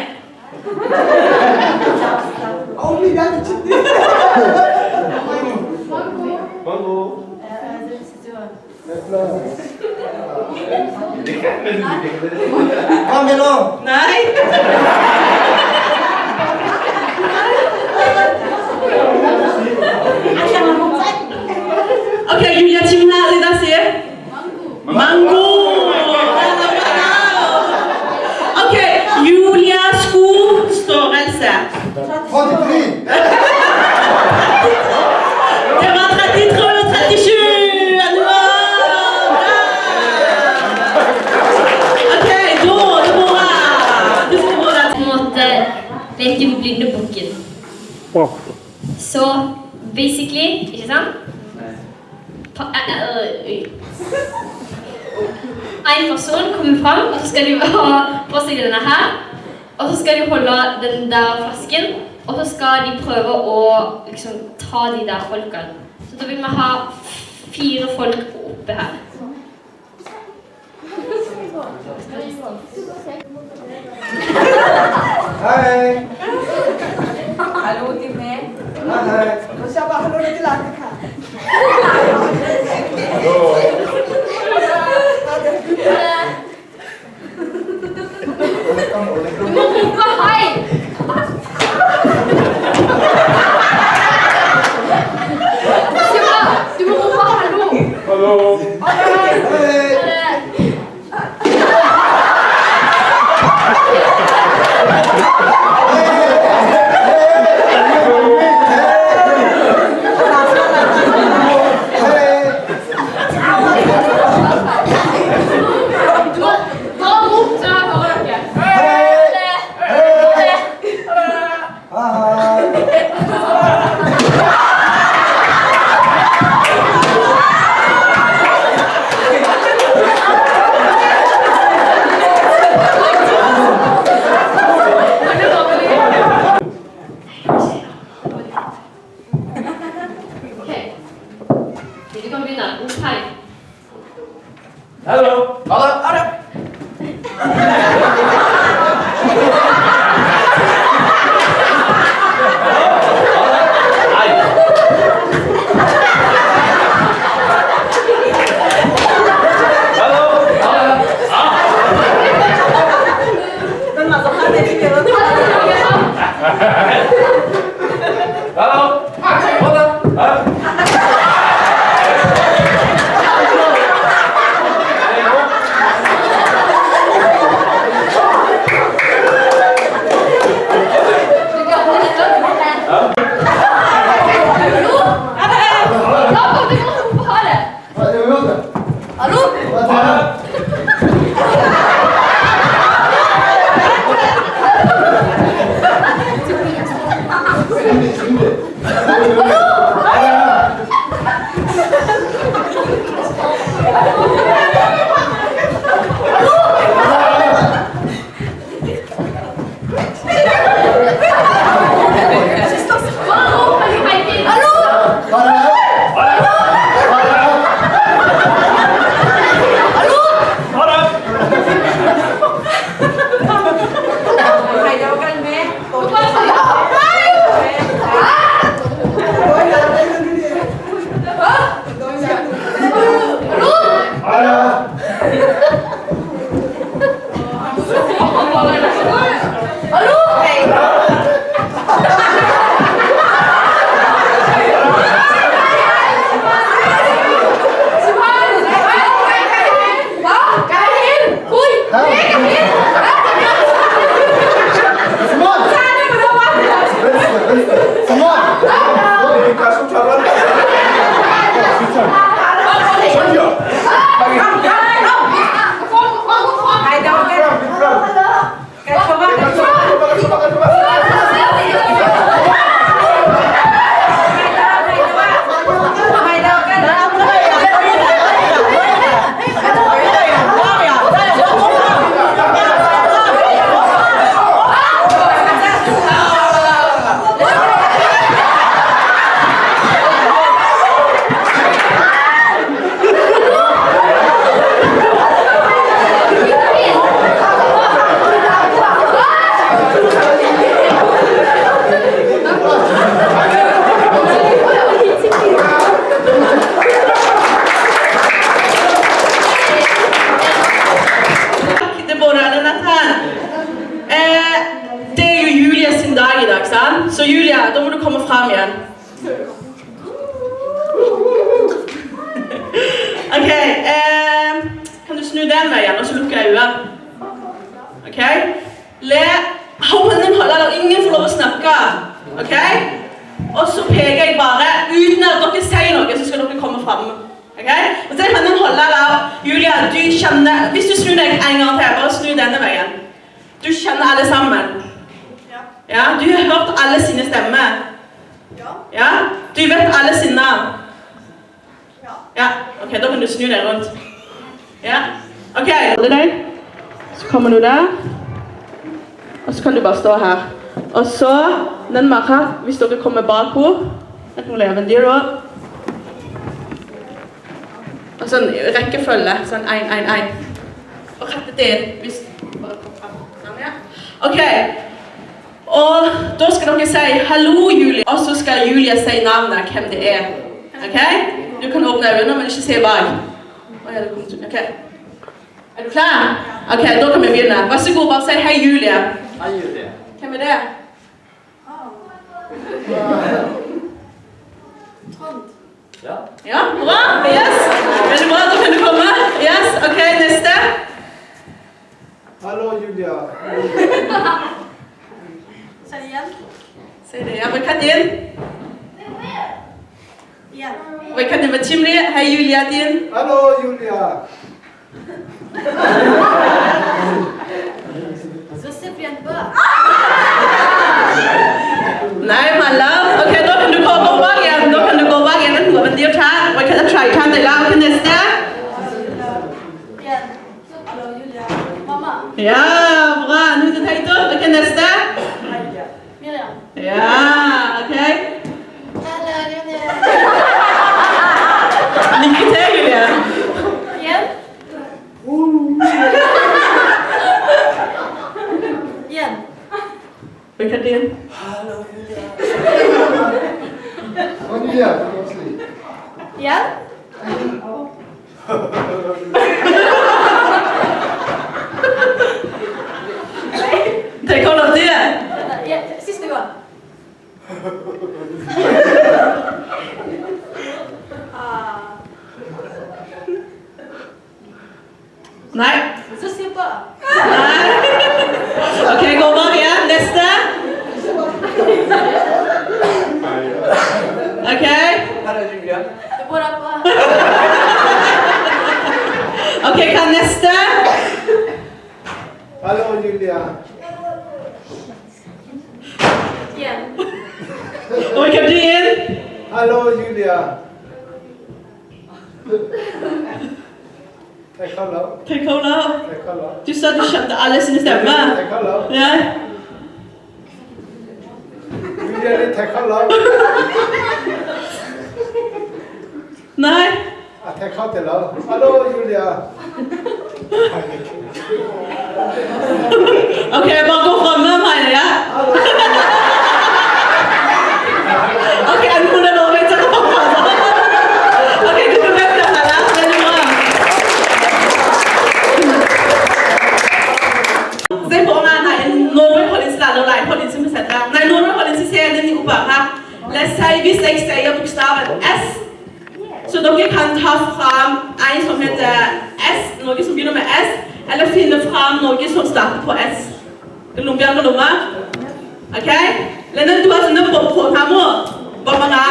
Mango. Pomelo! Nei. Ok, Julia chim na zeidah si? Mango. Ok, Julia skostørrelse. 43! Det var 33 og 37. Bra! Ok, da Deborah. Du får ordet. På en måte leker vi blindebukken. Så basically, ikke sant? Pa oi. En person kommer fram, og så skal de ha på seg denne her. Og så skal de holde den der flasken, og så skal de prøve å liksom ta de der folkene. Så da vil vi ha fire folk oppe her. Hei! Hallo til meg. Hei, hei. Du må rope hei! Simba, du må rope hallo. Hallo. Hei! Ha det. Du må bare rop så jeg hører dere. Ha det. Ha det. Hei! Ok. Du kan begynne. Rop hei. Hallo. Ha det! Ha det! Hei. Hallo? Deborah eller Nathan. Eh, det er jo Julia sin dag i dag, sant? Så Julia, da må du komme fram igjen. Ok, eh, kan du snu den veien, og så lukker jeg øynene? Ok? Le. Hånden holder, ingen får lov å snakke. Ok? Og så peker jeg bare, uten at dere sier noe, så skal dere komme fram. Ok? Og så kan den holde der. Julia, du kjenner Hvis du snur deg en gang til, bare snu denne veien. Du kjenner alle sammen. Ja. Du har hørt alle sine stemmer. Ja. Du vet alle sine navn. Ja. Ok, da kan du snu deg rundt. Ja. Ok. Holde deg. Så kommer du der. Og så kan du bare stå her. Og så den marka, hvis dere kommer bak henne Og sånn rekkefølge. Sånn én, én, én. Og rett inn. Hvis bare kom frem. Sånn, ja. Ok. Og da skal dere si 'hallo, Julie', og så skal Julie si navnet, hvem det er. Ok? Du kan åpne øynene, men ikke se bak. Å, ja, det kom til. Ok. Er du klar? Ok, da kan vi begynne. Vær så god, bare si 'hei, Julie'. Hei, Julie. Hvem er det? Trond. Ja. Ja, bra. Yes. Veldig bra, da kan du komme. Yes, ok, neste. Hallo, Julia. Si det igjen. Si det. Ja, men Katin. Igjen. Og kan det være Chimli? Hei, Julia din. Hallo, Julia. Så se på. Nei, my love. Ok, da kan du gå gå bak igjen. Da kan du gå bak igjen. Men de tar, og kan try kan det la til neste. Igjen. Hallo, Julia. Mamma. Ja, bra. Nå er det tenkt opp. Ok, neste. Miriam. Ja, ok. Hallo, Julia. Lykke til, Julia. Igjen. Igjen. Og Katin. Hallo, Julia. Og Julia, koselig. Igjen. Det kommer til. Ja, siste gang. Ah. Nei. Så se på. Nei. Ok, gå bak igjen. Neste. Ok. Hallo, Julia. Deborah på. Hallo Julia. Oi, kan din. Hallo Julia. Thei kho lo. Thei kho lo. Thei kho lo. Du sa du kjente alle sine stemme. Thei kho lo. Ja. Julia nih thei kho lo. Nei. A thei kho te lo. Hallo Julia. Ok, bare gå fram med meg, ja. Ok, en hun er lov til å Ok, du kan vente her, ja. Veldig bra. Se på meg, nei, Norway holder ikke alle, nei, holder ikke med sett Nei, Norway holder ikke se den i opera. La oss si, hvis jeg sier bokstaven S, så dere kan ta fram en som heter S, noe som begynner med S, eller finne fram noe som starter på S. Lumbiang luma. Ok? Lena du har sånne på her Bamanga.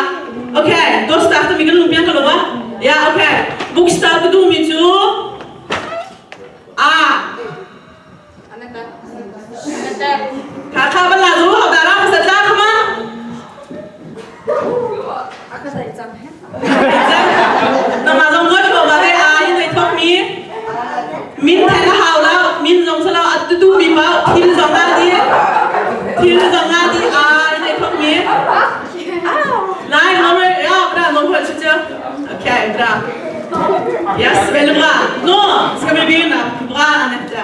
Ok, da starter vi med lumbiang luma. Ja, ok. Bokstav du min tur. A. Kaka bala lu dara masatla kama. Nama zong go cho ba he a yin nei thok mi. Min than na hau lao, min zong sa lao at tu mi pa thil zong na di. Thil zong na di a yin nei thok mi. Nei, nå må ja, bra, nå får jeg ikke. Ok, bra. Yes, veldig bra. Nå skal vi begynne. Bra, Anette.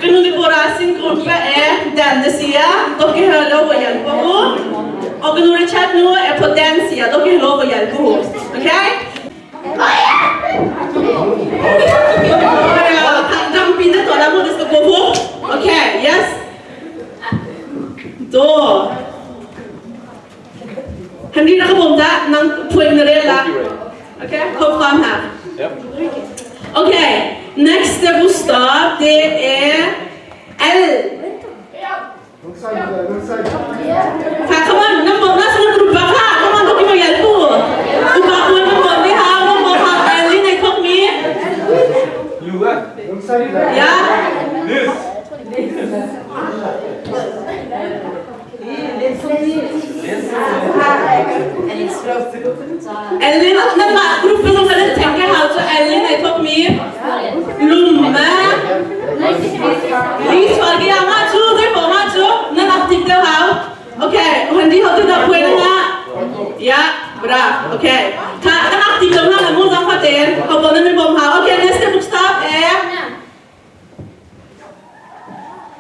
Gunhild sin gruppe er denne sida. Dere har lov å hjelpe henne. Og Gunhild Chat nå er på den sida. Dere har lov å hjelpe henne. Ok? Det skal gå fort. Ok, yes. Da Henry nakabomda ng poengnerela. Ok, kom fram her. Ok, neste bokstav, det er L. Her, kom an, nå må vi sånn gruppe her. Kom an, dere må hjelpe henne. Upa på må vi ha, nå må ha L i nei, kom mi. Ja. Ellen, den gruppen som kan tenke her, så Ellen er topp mi. Lomme. Lysfarge, ja, ma chu, det på ma chu. Den artikkel her. Ok, Henry har du da poengene? Ja, bra. Ok. Ta en artikkel her, må da fa den. Har på den bom her. Ok, neste bokstav er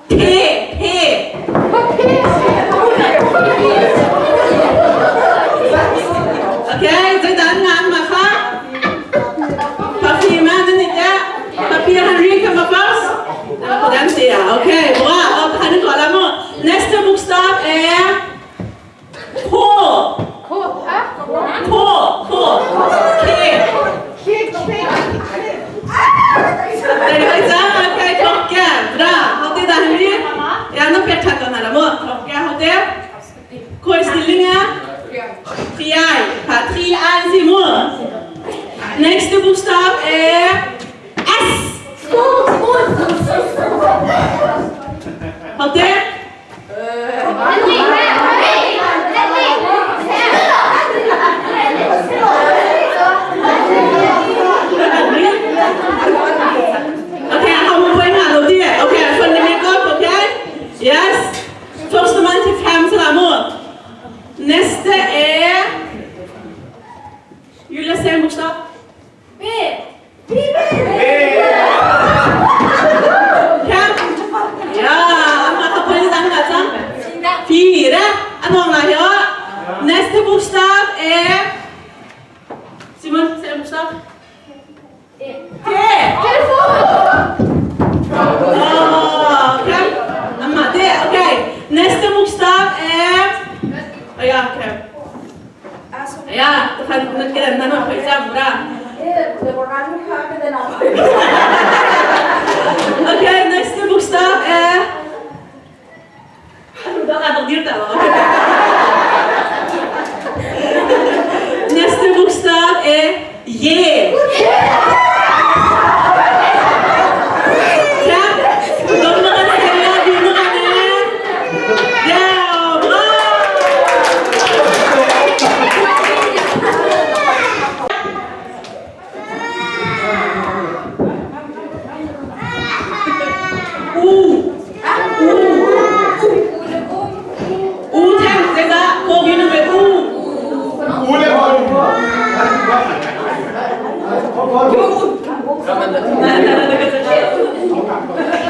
P. P. Ok, så den ngan ma kha. Papir med den ikke. Papir Henry kommer først. Det var på den sida. Ok, bra. Og han er må. Neste bokstav er K. K. K. K. Ok, klokke. Bra. Har det Henry? Ja, nå peker han her. Må. Klokke. Har det. K i stillinga. Triei. Triei, Simon. Neste bokstav er S. Har det? Ok, har vi poeng her? Og det? Ok, følg med godt, ok? Yes. Førstemann til fem, så der må. Neste er Julia, se en bokstav. B. B. Hvem? Ja, han har poeng i den, sant? Fire. Jeg mangler ja. Neste bokstav er Simon, se en bokstav. T. Åh, hvem? Amma, det, ok. Neste bokstav er Å ja, ok. Ja, du kan den den har bra. Ok, neste bokstav er Neste bokstav er J. Hvem?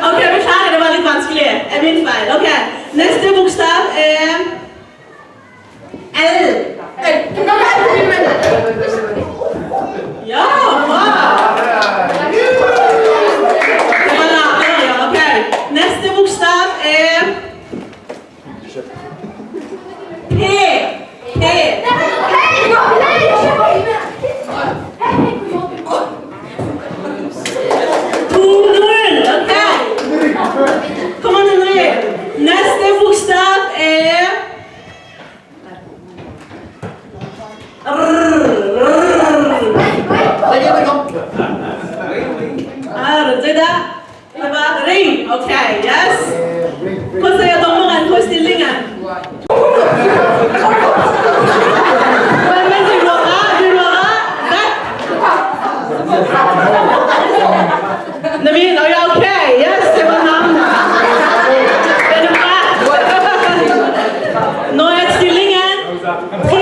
Ok, beklager, det var litt vanskelig. Er min feil. Ok, Neste bokstav er L. Ja, bra! Det var lavere, ja. Ok. Neste bokstav er P. P. 2-0. Ok. Kom an, Henry. Neste bokstav er R. R. Det der. Det var ring. Ok, yes. Hva sier dommeren? Hva er stillingen? Men du lurer, du lurer. Rett. Naveen, oh ja, ok. Yes, det var navnet. Det er bra. Nå er stillingen 3-2.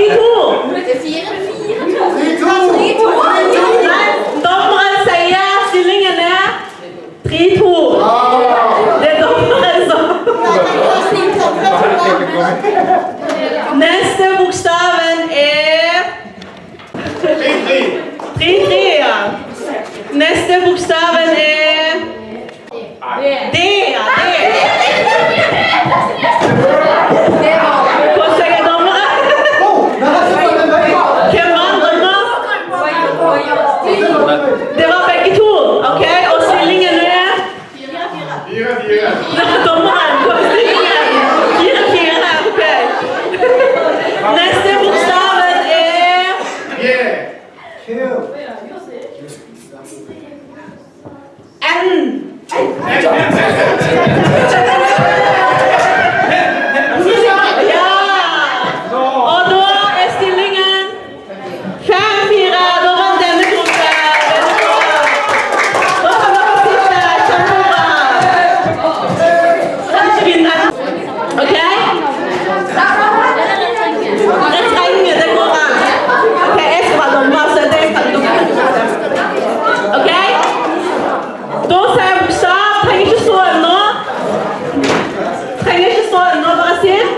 Nei, dommeren sier stillingen er 3-2. Det er dommeren som Neste bokstaven er 3-3, ja. Neste bokstaven er D, ja. D. Hva sier dommeren? Hvem vant, dommer? Det var begge to. Ok, og stillingen er Nei, dommeren. Hva er stillingen? 4-4. Ok. Neste bokstaven er N. Ja! Og da er stillingen 5-4. Da vant denne gruppen. Veldig bra. Da kan dere sitte. Kjempebra. Kan ikke vinne. OK? Refrenget, det går an. Ok, jeg skal være dommer, så det kan dere OK? Da sier jeg bokstav. Trenger ikke stå ennå. Trenger ikke stå ennå, bare sitt.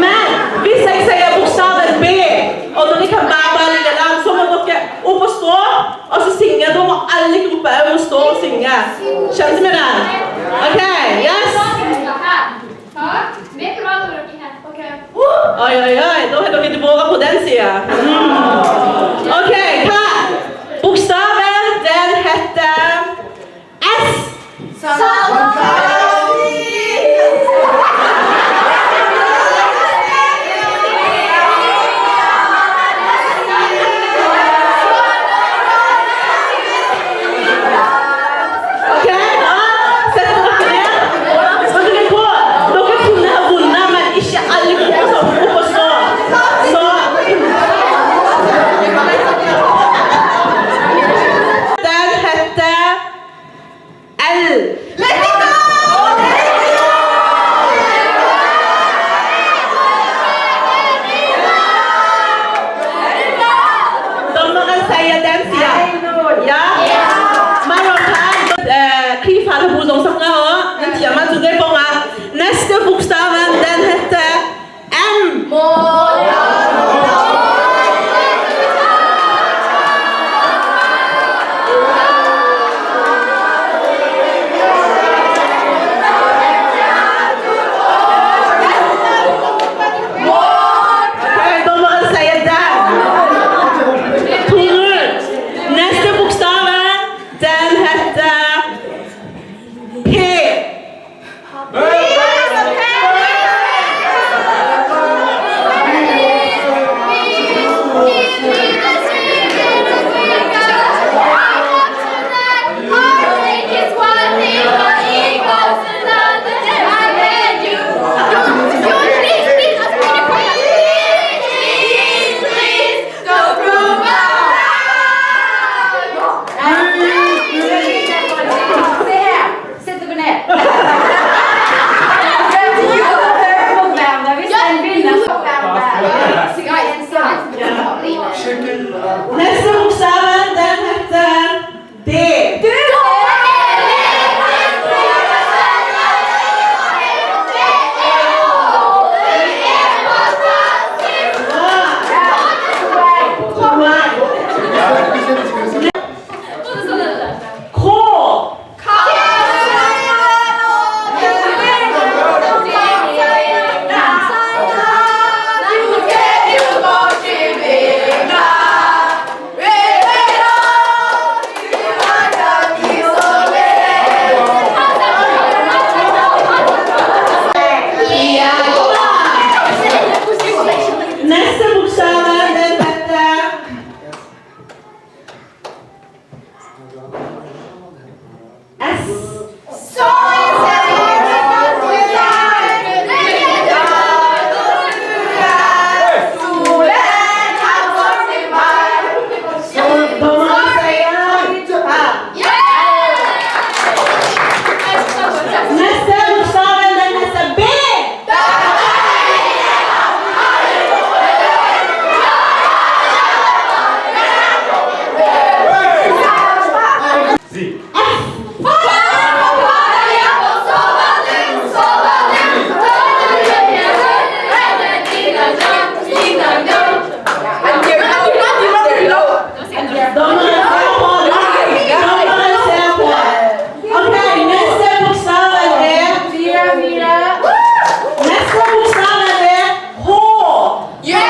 Men hvis jeg sier bokstaven B, og dere kan være bare litt land, så må dere opp og stå og så synge. Da må alle grupper òg stå og synge. Skjønte vi den? OK, yes? Oi, oi, oi, da har dere Deborah på den sida. Mm. OK, hva? Bokstaven, den heter S. Ok, da setter dere ned. Og dere på. Dere kunne ha vunnet, men ikke alle grupper som opp og stå. Så Den heter L. Dommeren sier den sida. Ja. Neste bokstaven, den heter M. Ok, Dommeren sier den. 2-0. Neste bokstaven, den heter P. Neste bokstaven den heter B. Dommeren ser på. Dommeren ser på. Ok, neste bokstaven er Neste bokstaven er H. Ja,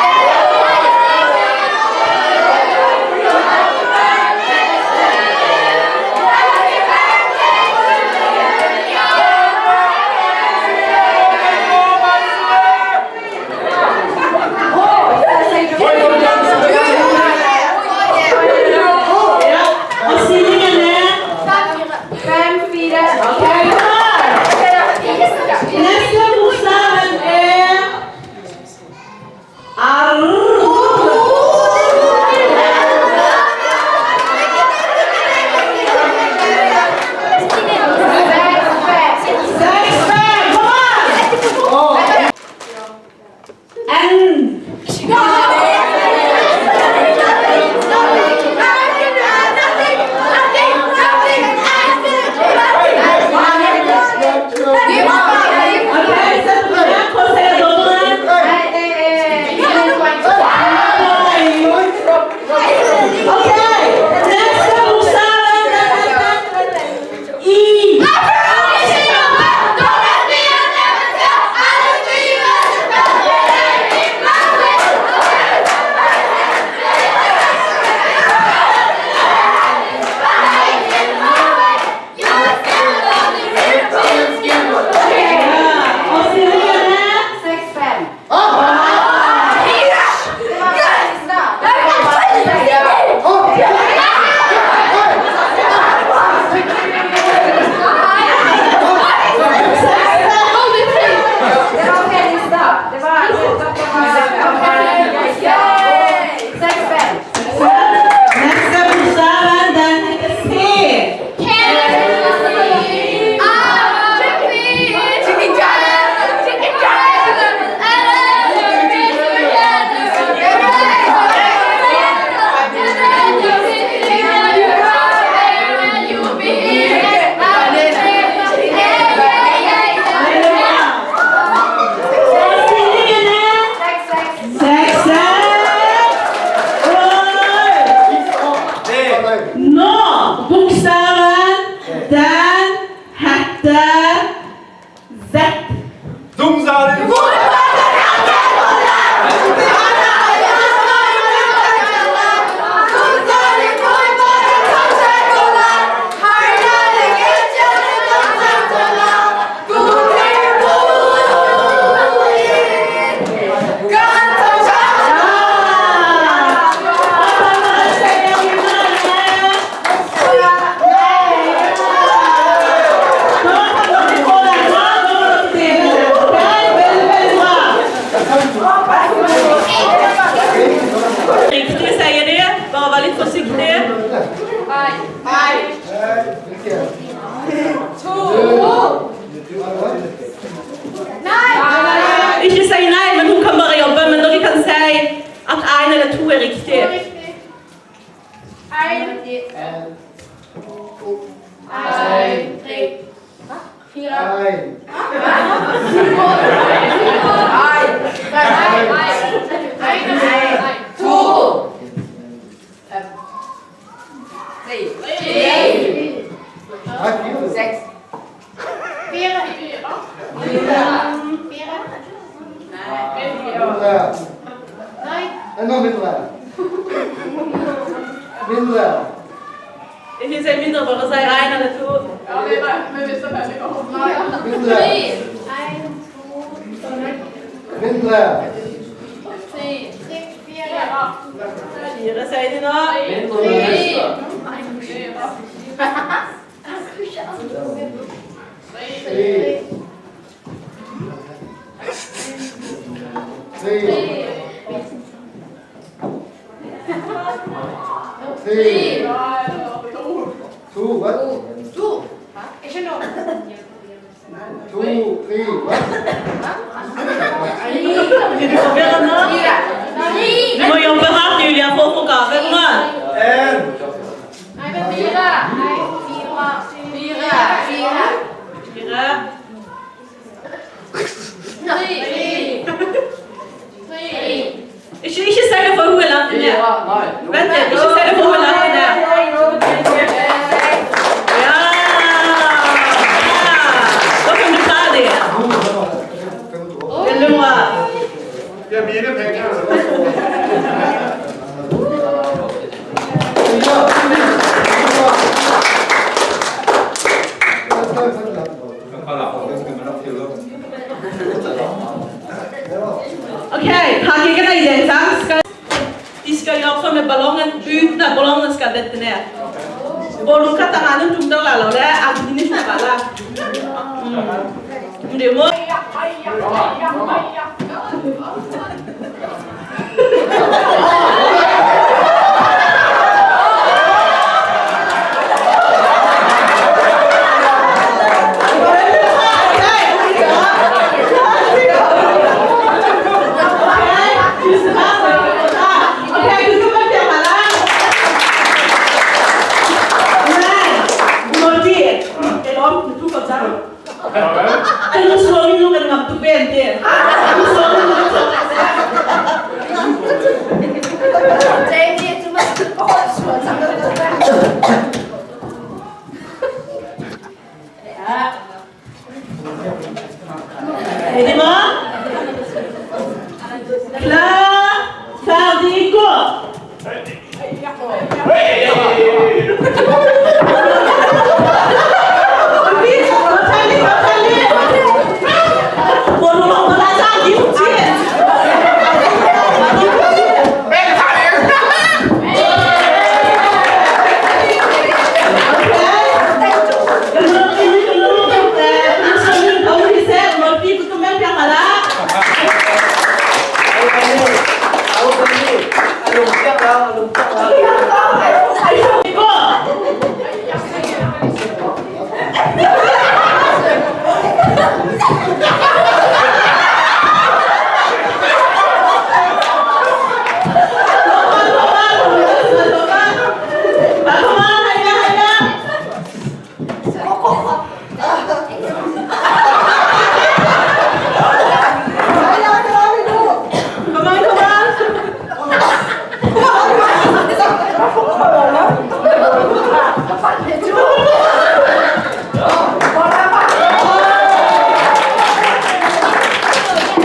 og stillingen er Ok, klar. Neste bokstaven er R. Seks, fem, kom an! N. Ok, sett dere ned. Hva sier dommeren? Ok, neste bokstaven den heter I. Ja, og stillingen er Neste bokstaven den heter C. Og stillingen er seks, seks. Oi! Nå, bokstaven, den heter Z. Nå kan dere få det bra. Nå må dere dele det. Ok? Veldig, veldig bra. Riktig, sier de. Bare vær litt forsiktig. Ikke si nei, men hun kan bare jobbe. Men dere kan si at én eller to er riktig. Enda mindre. Mindre. Ikke si mindre, bare si én eller to. Mindre. Mindre. Fire, sier de nå. Tre. Tre. Tre. To, what? To. Ikke nå. To, tre, what? Du må jobbe hardt, Julia, for å få gave. Kom an. En. Nei, men fire. Nei, fire. Fire. Fire. Fire. Tre. Tre. Ikke, ikke si det for hun er langt ned. Vent litt, ikke si det for hun er langt ned. Ja! Ja! Da kan du ta det. Veldig bra. Det er mine penger. Ok, pakkegrei sant? Skal, de skal jobbe med ballongen uten at ballongen skal dette ned. Ballongkatarane tungdalala, det er administrala. Mm. Du må Tusen takk. Ok, du kan bare fjerne den. Nei, Marti, jeg la opp med to konserter. Eller så vi noen gang på BND. Så vi noen Er det bra? Klar, ferdig, gå! Kom an, kom an!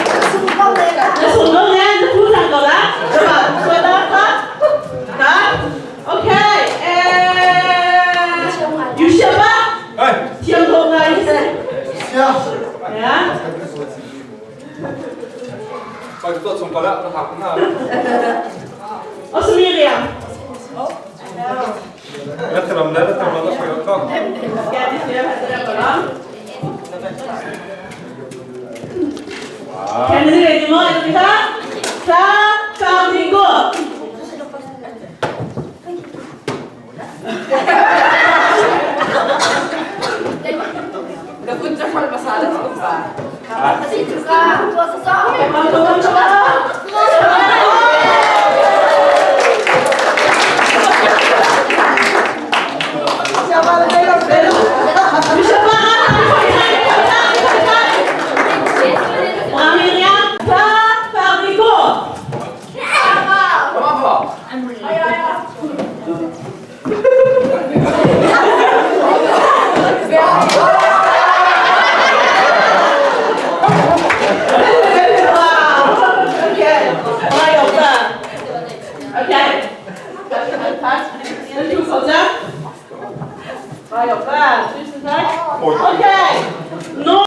Det er sånn ned, det er to tanker der. Det var så der, takk. Takk. Ok. Yushaba. Tiangong Ja. Ja. Og så Miriam. Skal vi se hva det er på da? Kjenner dere ikke nå? Er dere klar? Klar, ferdig, gå! Kom an, kom an, kom an! Bra, Miriam. Klar, ferdig, gå! Veldig bra. Ok, bra jobba. Ok. Takk, takk, takk. En, to, sånn. Bra jobba. Tusen takk. Ok. Nå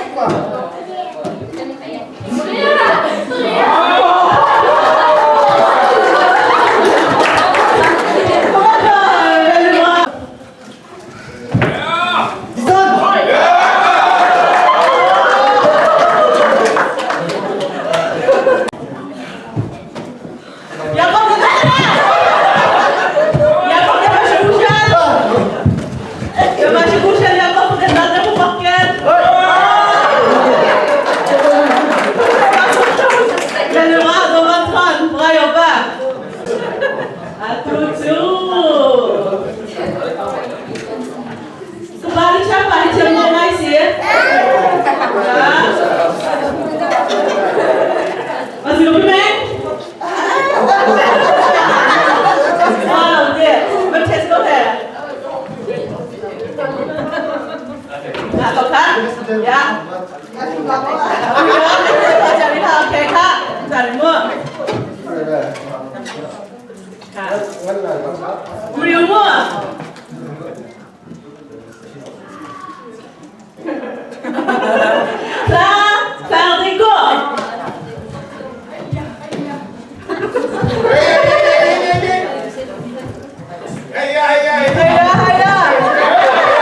Kom an, da. Veldig bra. Ko kha. Ya. Okay kha. Cari mu. Mriu mu. Klar, fertig, gå! Heia, heia, heia! Heia, heia!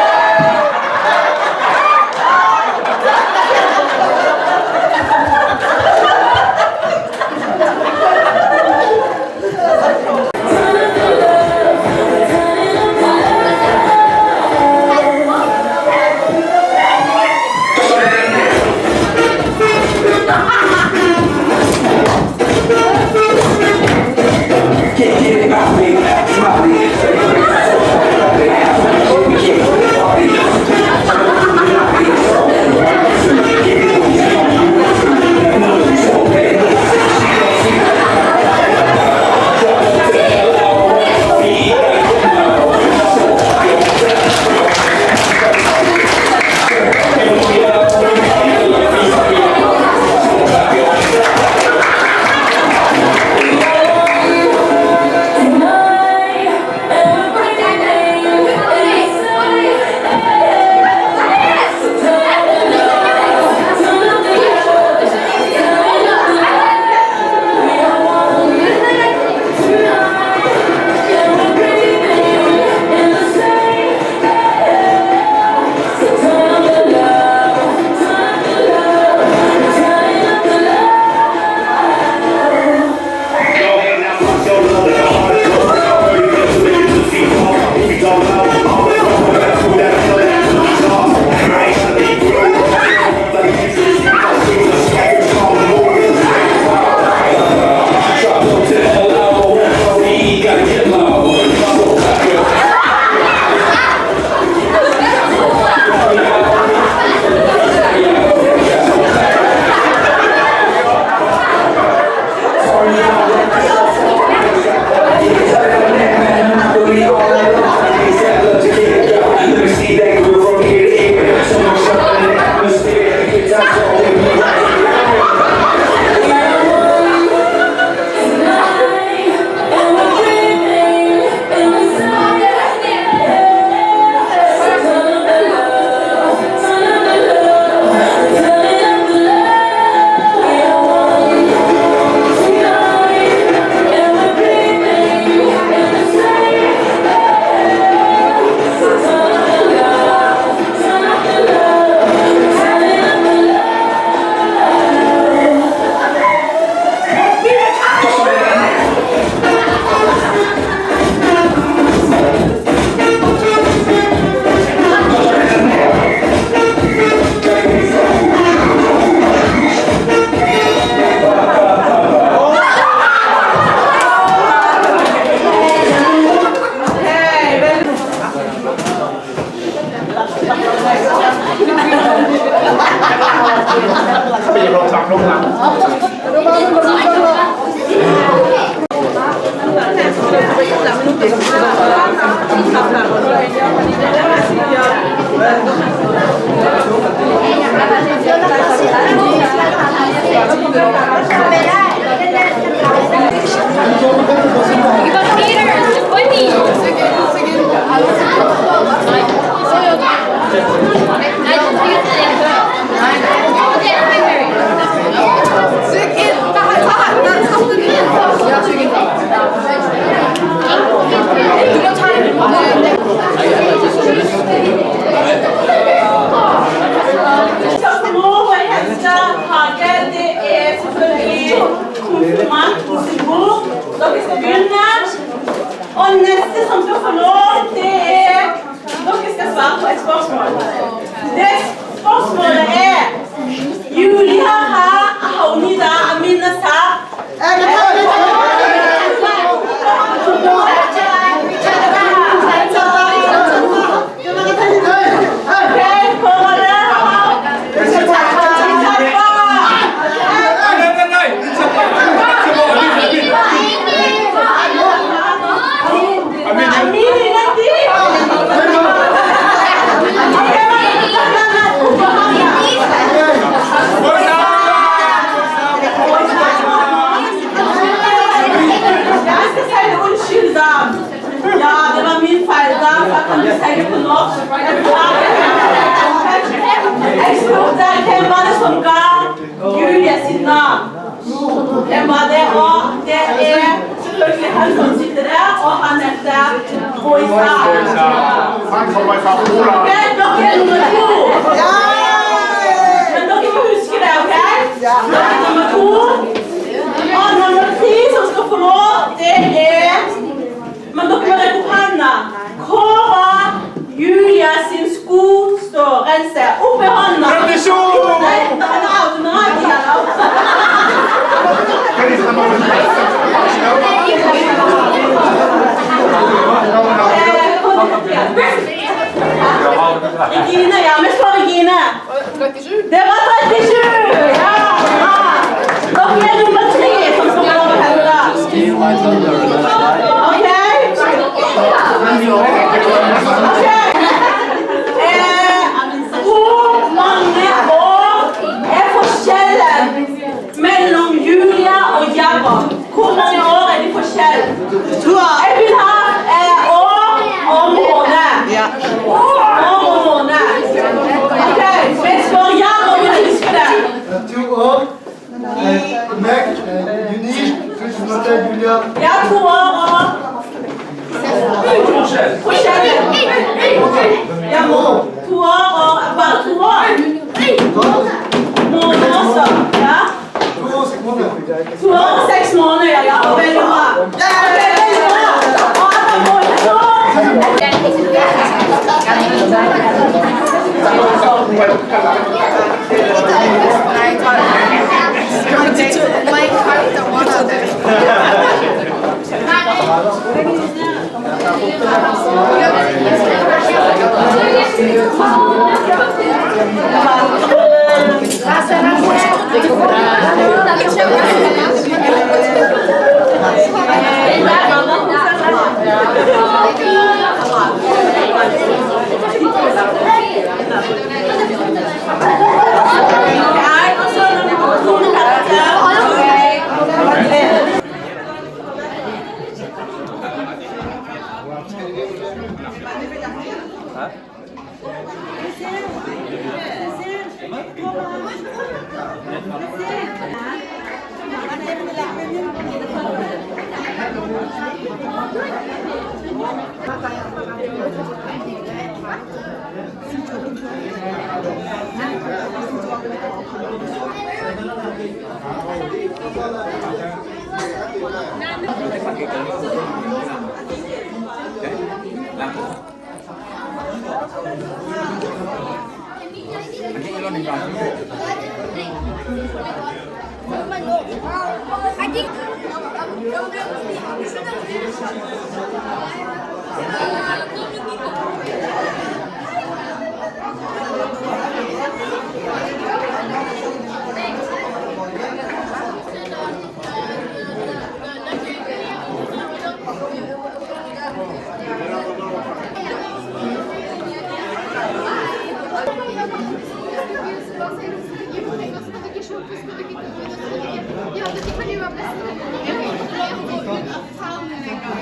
Chan hvem var det som ga Julie sitt navn? Hvem var det? Og det er selvfølgelig han som sitter der, og han heter Boisa. Han kommer fra Polen. Ok, dere er nummer to. Men dere må huske det, ok? Dere er nummer to. Og nummer tre som skal få lov, det er Men dere må rekke opp hånda. Hva var Julia sin skostørrelse? Opp med hånda! 37! Nei, det er automatisk. Regine, ja, vi spør Regine. Det var 37! Ja, bra. Dere er nummer tre som skal få lov å hente. Ok? Ok. Hvor mange år er forskjellen mellom Julia og Jakob? Hvor mange år er de forskjell? Jeg vil ha år og måned. År og måned. Ok, vi spør Jakob om du husker det. 2 år. Meg, juni 2008, Julia. Ja, 2 år og Forskjellen. Ja, 2 år og Bare 2 år? Måneder også. Ja. 2 år og 6 måneder. 2 år og 6 måneder, ja. ja. Veldig bra. Veldig bra. Og Adam Boysen. Nei, og så nummer to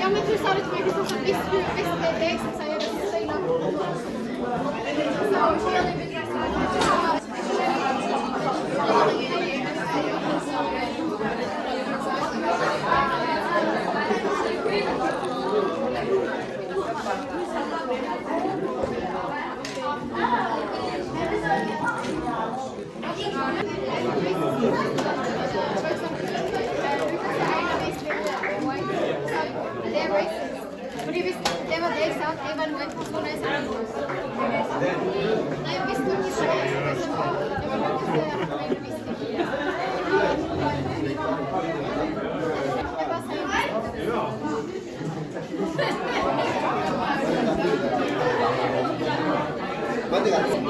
Ja, men du sa det til meg sånn at hvis du, hvis det er deg som sier det, så skal jeg lage Det er racist. Fordi hvis det var det jeg sa, at jeg var noen personer jeg sa Nei, hvis noen sa det, så var det var noen som jeg visste ikke. Jeg bare sier det.